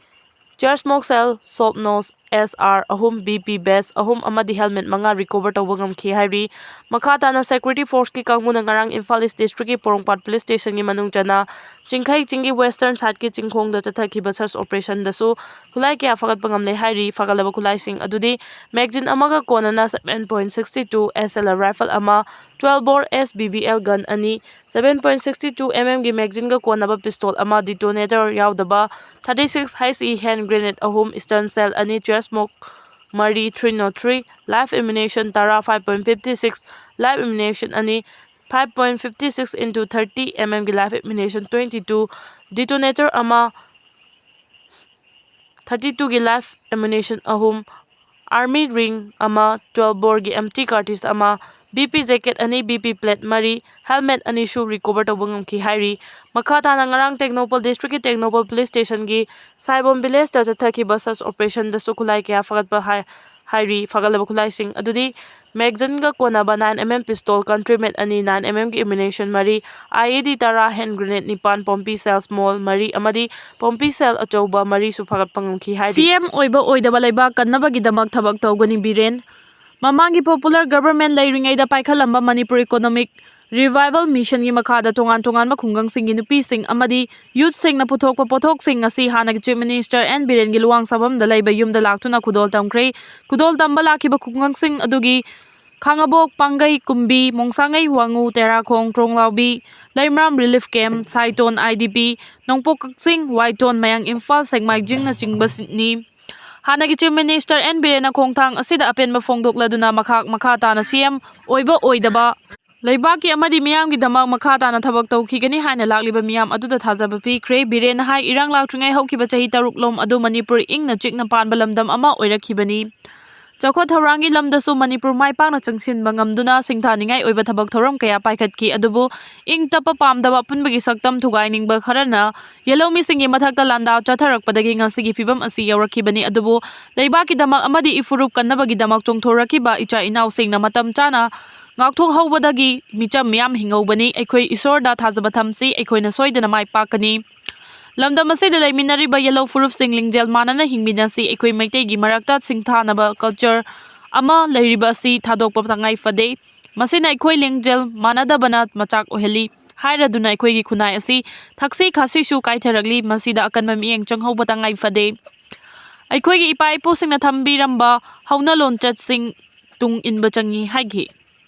tear smoke shell soft nose S R ꯑꯍꯨꯝ, B P vest ꯑꯍꯨꯝ ꯑꯃꯗꯤ helmet ꯃꯉꯥ recover ꯇꯧꯕ ꯉꯝꯈꯤ ꯍꯥꯏꯔꯤ꯫ ꯃꯈꯥ ꯇꯥꯅ security force ꯀꯤ ꯀꯥꯡꯕꯨꯅ ꯉꯔꯥꯡ ꯏꯝꯐꯥꯜ East district ꯀꯤ ꯄꯣꯔꯣꯝꯄꯥꯠ police station ꯒꯤ ꯃꯅꯨꯡ ꯆꯟꯅ ꯆꯤꯡꯈꯩ ꯆꯤꯡꯒꯤ western side ꯀꯤ ꯆꯤꯡꯈꯣꯡꯗ ꯆꯠꯊꯈꯤꯕ search operation ꯗꯁꯨ ꯈꯨꯠꯂꯥꯏ ꯀꯌꯥ ꯐꯒꯠꯄ ꯉꯝꯂꯦ ꯍꯥꯏꯔꯤ꯫ ꯐꯒꯠꯂꯕ ꯈꯨꯠꯂꯥꯏꯁꯤꯡ ꯑꯗꯨꯗꯤ magazine ꯑꯃꯒ ꯀꯣꯟꯅꯅ seven point six two S L R rifle ꯑꯃ, twelve bore S B B L gun ꯑꯅꯤ, seven point six two M M ꯒꯤ magazine ꯒ ꯀꯣꯟꯅꯕ pistol ꯑꯃ, detonator ꯌꯥꯎꯗꯕ thirty six H E hand grenade ꯑꯍꯨꯝ, stun shell ꯑꯅꯤ, tear smoke ꯃꯔꯤ, three oh three live ammunition ꯇꯔꯥ, five point fifty six live ammunition ꯑꯅꯤ, five point fifty six into thirty M M ꯒꯤ live ammunition twenty two, detonator ꯑꯃ, thirty two ꯒꯤ live ammunition ꯑꯍꯨꯝ, army ring ꯑꯃ, twelve bore ꯒꯤ empty cartridge ꯑꯃ, B P jacket ꯑꯅꯤ, B P plate ꯃꯔꯤ, helmet ꯑꯅꯤꯁꯨ recover ꯇꯧꯕ ꯉꯝꯈꯤ ꯍꯥꯏꯔꯤ꯫ ꯃꯈꯥ ꯇꯥꯅ ꯉꯔꯥꯡ ꯇꯦꯡꯅꯧꯄꯜ district ꯀꯤ ꯇꯦꯡꯅꯧꯄꯜ police station ꯒꯤ ꯁꯥꯏꯕꯣꯝ village ꯇ ꯆꯠꯊꯈꯤꯕ search operation ꯗꯁꯨ ꯈꯨꯠꯂꯥꯏ ꯀꯌꯥ ꯐꯒꯠꯄ ꯍꯥꯏ-, ꯍꯥꯏꯔꯤ꯫ ꯐꯒꯠꯂꯕ ꯈꯨꯠꯂꯥꯏꯁꯤꯡ ꯑꯗꯨꯗꯤ magazine ꯒ ꯀꯣꯟꯅꯕ nine M M pistol, country made ꯑꯅꯤ, nine M M ꯒꯤ ammunition ꯃꯔꯤ, I E D ꯇꯔꯥ, hand grenade ꯅꯤꯄꯥꯟ, ꯄꯣꯝꯄꯤ shells small ꯃꯔꯤ ꯑꯃꯗꯤ ꯄꯣꯝꯄꯤ shell ꯑꯆꯧꯕ ꯃꯔꯤꯁꯨ ꯐꯒꯠꯄ ꯉꯝꯈꯤ ꯍꯥꯏꯔꯤ꯫ C M ꯑꯣꯏꯕ ꯑꯣꯏꯗꯕ ꯂꯩꯕꯥꯛ ꯀꯟꯅꯕꯒꯤꯗꯃꯛ ꯊꯕꯛ ꯇꯧꯒꯅꯤ ꯕꯤꯔꯦꯟ꯫ ꯃꯃꯥꯡꯒꯤ popular government ꯂꯩꯔꯤꯉꯩꯗ ꯄꯥꯏꯈꯠꯂꯝꯕ Manipur Economic Revival Mission ꯒꯤ ꯃꯈꯥꯗ ꯇꯣꯉꯥꯟ ꯇꯣꯉꯥꯟꯕ ꯈꯨꯡꯒꯪꯁꯤꯡꯒꯤ ꯅꯨꯄꯤꯁꯤꯡ ꯑꯃꯗꯤ youth ꯁꯤꯡꯅ ꯄꯨꯊꯣꯛꯄ ꯄꯣꯠꯊꯣꯛꯁꯤꯡ ꯉꯁꯤ ꯍꯥꯟꯅꯒꯤ Chief Minister N ꯕꯤꯔꯦꯟꯒꯤ ꯂꯨꯋꯥꯡ ꯁꯥꯐꯝꯗ ꯂꯩꯕ ꯌꯨꯝꯗ ꯂꯥꯛꯇꯨꯅ ꯈꯨꯗꯣꯜ ꯇꯝꯈ꯭ꯔꯦ꯫ ꯈꯨꯗꯣꯜ ꯇꯝꯕ ꯂꯥꯛꯈꯤꯕ ꯈꯨꯡꯒꯪꯁꯤꯡ ꯑꯗꯨꯒꯤ ꯈꯥꯉꯕꯣꯛ, ꯄꯥꯡꯒꯩ, ꯀꯨꯝꯕꯤ, ꯃꯣꯡꯁꯥꯡꯉꯩ, ꯋꯥꯉꯨ, ꯇꯦꯔꯥꯈꯣꯡ, ꯇ꯭ꯔꯣꯡꯂꯥꯎꯕꯤ, ꯂꯩꯃꯔꯥꯝ relief camp, ꯁꯥꯏꯇꯣꯟ I D P, ꯅꯣꯡꯄꯣꯛ ꯀꯛꯆꯤꯡ, ꯋꯥꯏꯇꯣꯟ, ꯃꯌꯥꯡ ꯏꯝꯐꯥꯜ, ꯁꯦꯛꯃꯥꯏꯖꯤꯡꯅꯆꯤꯡꯕꯁꯤꯡꯅꯤ꯫ ꯍꯥꯟꯅꯒꯤ Chief Minister ꯑꯦꯟ ꯕꯤꯔꯦꯟꯅ ꯈꯣꯡꯊꯥꯡ ꯑꯁꯤꯗ ꯑꯄꯦꯟꯕ ꯐꯣꯡꯗꯣꯛꯂꯗꯨꯅ ꯃꯈꯥ ꯃꯈꯥ ꯇꯥꯅ ꯁꯤ ꯑꯦꯝ ꯑꯣꯏꯕ ꯑꯣꯏꯗꯕ, ꯂꯩꯕꯥꯛꯀꯤ ꯑꯃꯗꯤ ꯃꯤꯌꯥꯝꯒꯤꯗꯃꯛ ꯃꯈꯥ ꯇꯥꯅ ꯊꯕꯛ ꯇꯧꯈꯤꯒꯅꯤ ꯍꯥꯏꯅ ꯂꯥꯛꯂꯤꯕ ꯃꯤꯌꯥꯝ ꯑꯗꯨꯗ ꯊꯥꯖꯕ ꯄꯤꯈ꯭ꯔꯦ꯫ ꯕꯤꯔꯦꯟꯅ ꯍꯥꯏ, ꯏꯔꯥꯡ ꯂꯥꯛꯇ꯭ꯔꯤꯉꯩ ꯍꯧꯈꯤꯕ ꯆꯍꯤ ꯇꯔꯨꯛ ꯂꯣꯝ ꯑꯗꯨ ꯃꯅꯤꯄꯨꯔ ꯏꯪꯅ ꯆꯤꯛꯅ ꯄꯥꯟꯕ ꯂꯝꯗꯝ ꯑꯃ ꯑꯣꯏꯔꯛꯈꯤꯕꯅꯤ꯫ ꯆꯥꯎꯈꯠ ꯊꯧꯔꯥꯡꯒꯤ ꯂꯝꯗꯁꯨ ꯃꯅꯤꯄꯨꯔ ꯃꯥꯏ ꯄꯥꯛꯅ ꯆꯪꯁꯤꯟꯕ ꯉꯝꯗꯨꯅ ꯁꯤꯡꯊꯥꯅꯤꯡꯉꯥꯏ ꯑꯣꯏꯕ ꯊꯕꯛ ꯊꯧꯔꯝ ꯀꯌꯥ ꯄꯥꯏꯈꯠꯈꯤ꯫ ꯑꯗꯨꯕꯨ ꯏꯪ ꯇꯞꯄ ꯄꯥꯝꯗꯕ ꯑꯄꯨꯟꯕꯒꯤ ꯁꯛꯇꯝ ꯊꯨꯒꯥꯏꯅꯤꯡꯕ ꯈꯔꯅ ꯌꯦꯜꯍꯧꯃꯤꯁꯤꯡꯒꯤ ꯃꯊꯛꯇ ꯂꯥꯟꯗꯥ ꯆꯠꯊꯔꯛꯄꯗꯒꯤ ꯉꯁꯤꯒꯤ ꯐꯤꯕꯝ ꯑꯁꯤ ꯌꯧꯔꯛꯈꯤꯕꯅꯤ꯫ ꯑꯗꯨꯕꯨ ꯂꯩꯕꯥꯛꯀꯤꯗꯃꯛ ꯑꯃꯗꯤ ꯏꯐꯨꯔꯨꯞ ꯀꯟꯅꯕꯒꯤꯗꯃꯛ ꯆꯣꯡꯊꯣꯔꯛꯈꯤꯕ ꯏꯆꯥ ꯏꯅꯥꯎꯁꯤꯡꯅ ꯃꯇꯝ ꯆꯥꯅ ꯉꯥꯛꯊꯣꯛꯍꯧꯕꯗꯒꯤ ꯃꯤꯆꯝ ꯃꯤꯌꯥꯝ ꯍꯤꯡꯍꯧꯕꯅꯤ꯫ ꯑꯩꯈꯣꯏ ꯏꯁꯣꯔꯗ ꯊꯥꯖꯕ ꯊꯝꯁꯤ, ꯑꯩꯈꯣꯏꯅ ꯁꯣꯏꯗꯅ ꯃꯥꯏ ꯄꯥꯛꯀꯅꯤ꯫ ꯂꯝꯗꯝ ꯑꯁꯤꯗ ꯂꯩꯃꯤꯟꯅꯔꯤꯕ ꯌꯦꯜꯍꯧ ꯐꯨꯔꯨꯞꯁꯤꯡ ꯂꯤꯡꯖꯦꯜ ꯃꯥꯟꯅꯅ ꯍꯤꯡꯃꯤꯟꯅꯁꯤ꯫ ꯑꯩꯈꯣꯏ ꯃꯩꯇꯩꯒꯤ ꯃꯔꯛꯇ ꯁꯤꯡꯊꯥꯅꯕ culture ꯑꯃ ꯂꯩꯔꯤꯕ ꯑꯁꯤ ꯊꯥꯗꯣꯛꯄ ꯇꯉꯥꯏ ꯐꯗꯦ꯫ ꯃꯁꯤꯅ ꯑꯩꯈꯣꯏ ꯂꯤꯡꯖꯦꯜ ꯃꯥꯟꯅꯗꯕꯅ ꯃꯆꯥꯛ ꯑꯣꯏꯍꯜꯂꯤ ꯍꯥꯏꯔꯗꯨꯅ ꯑꯩꯈꯣꯏꯒꯤ ꯈꯨꯟꯅꯥꯏ ꯑꯁꯤ ꯊꯛꯁꯤ ꯈꯥꯁꯤꯁꯨ ꯀꯥꯏꯊꯔꯛꯂꯤ꯫ ꯃꯁꯤꯗ ꯑꯀꯟꯕ ꯃꯤꯠꯌꯦꯡ ꯆꯪꯍꯧꯕ ꯇꯉꯥꯏ ꯐꯗꯦ꯫ ꯑꯩꯈꯣꯏꯒꯤ ꯏꯄꯥ ꯏꯄꯨꯁꯤꯡꯅ ꯊꯝꯕꯤꯔꯝꯕ ꯍꯧꯅ ꯂꯣꯟꯆꯠꯁꯤꯡ ꯇꯨꯡ ꯏꯟꯕ ꯆꯪꯏ ꯍꯥꯏꯈꯤ꯫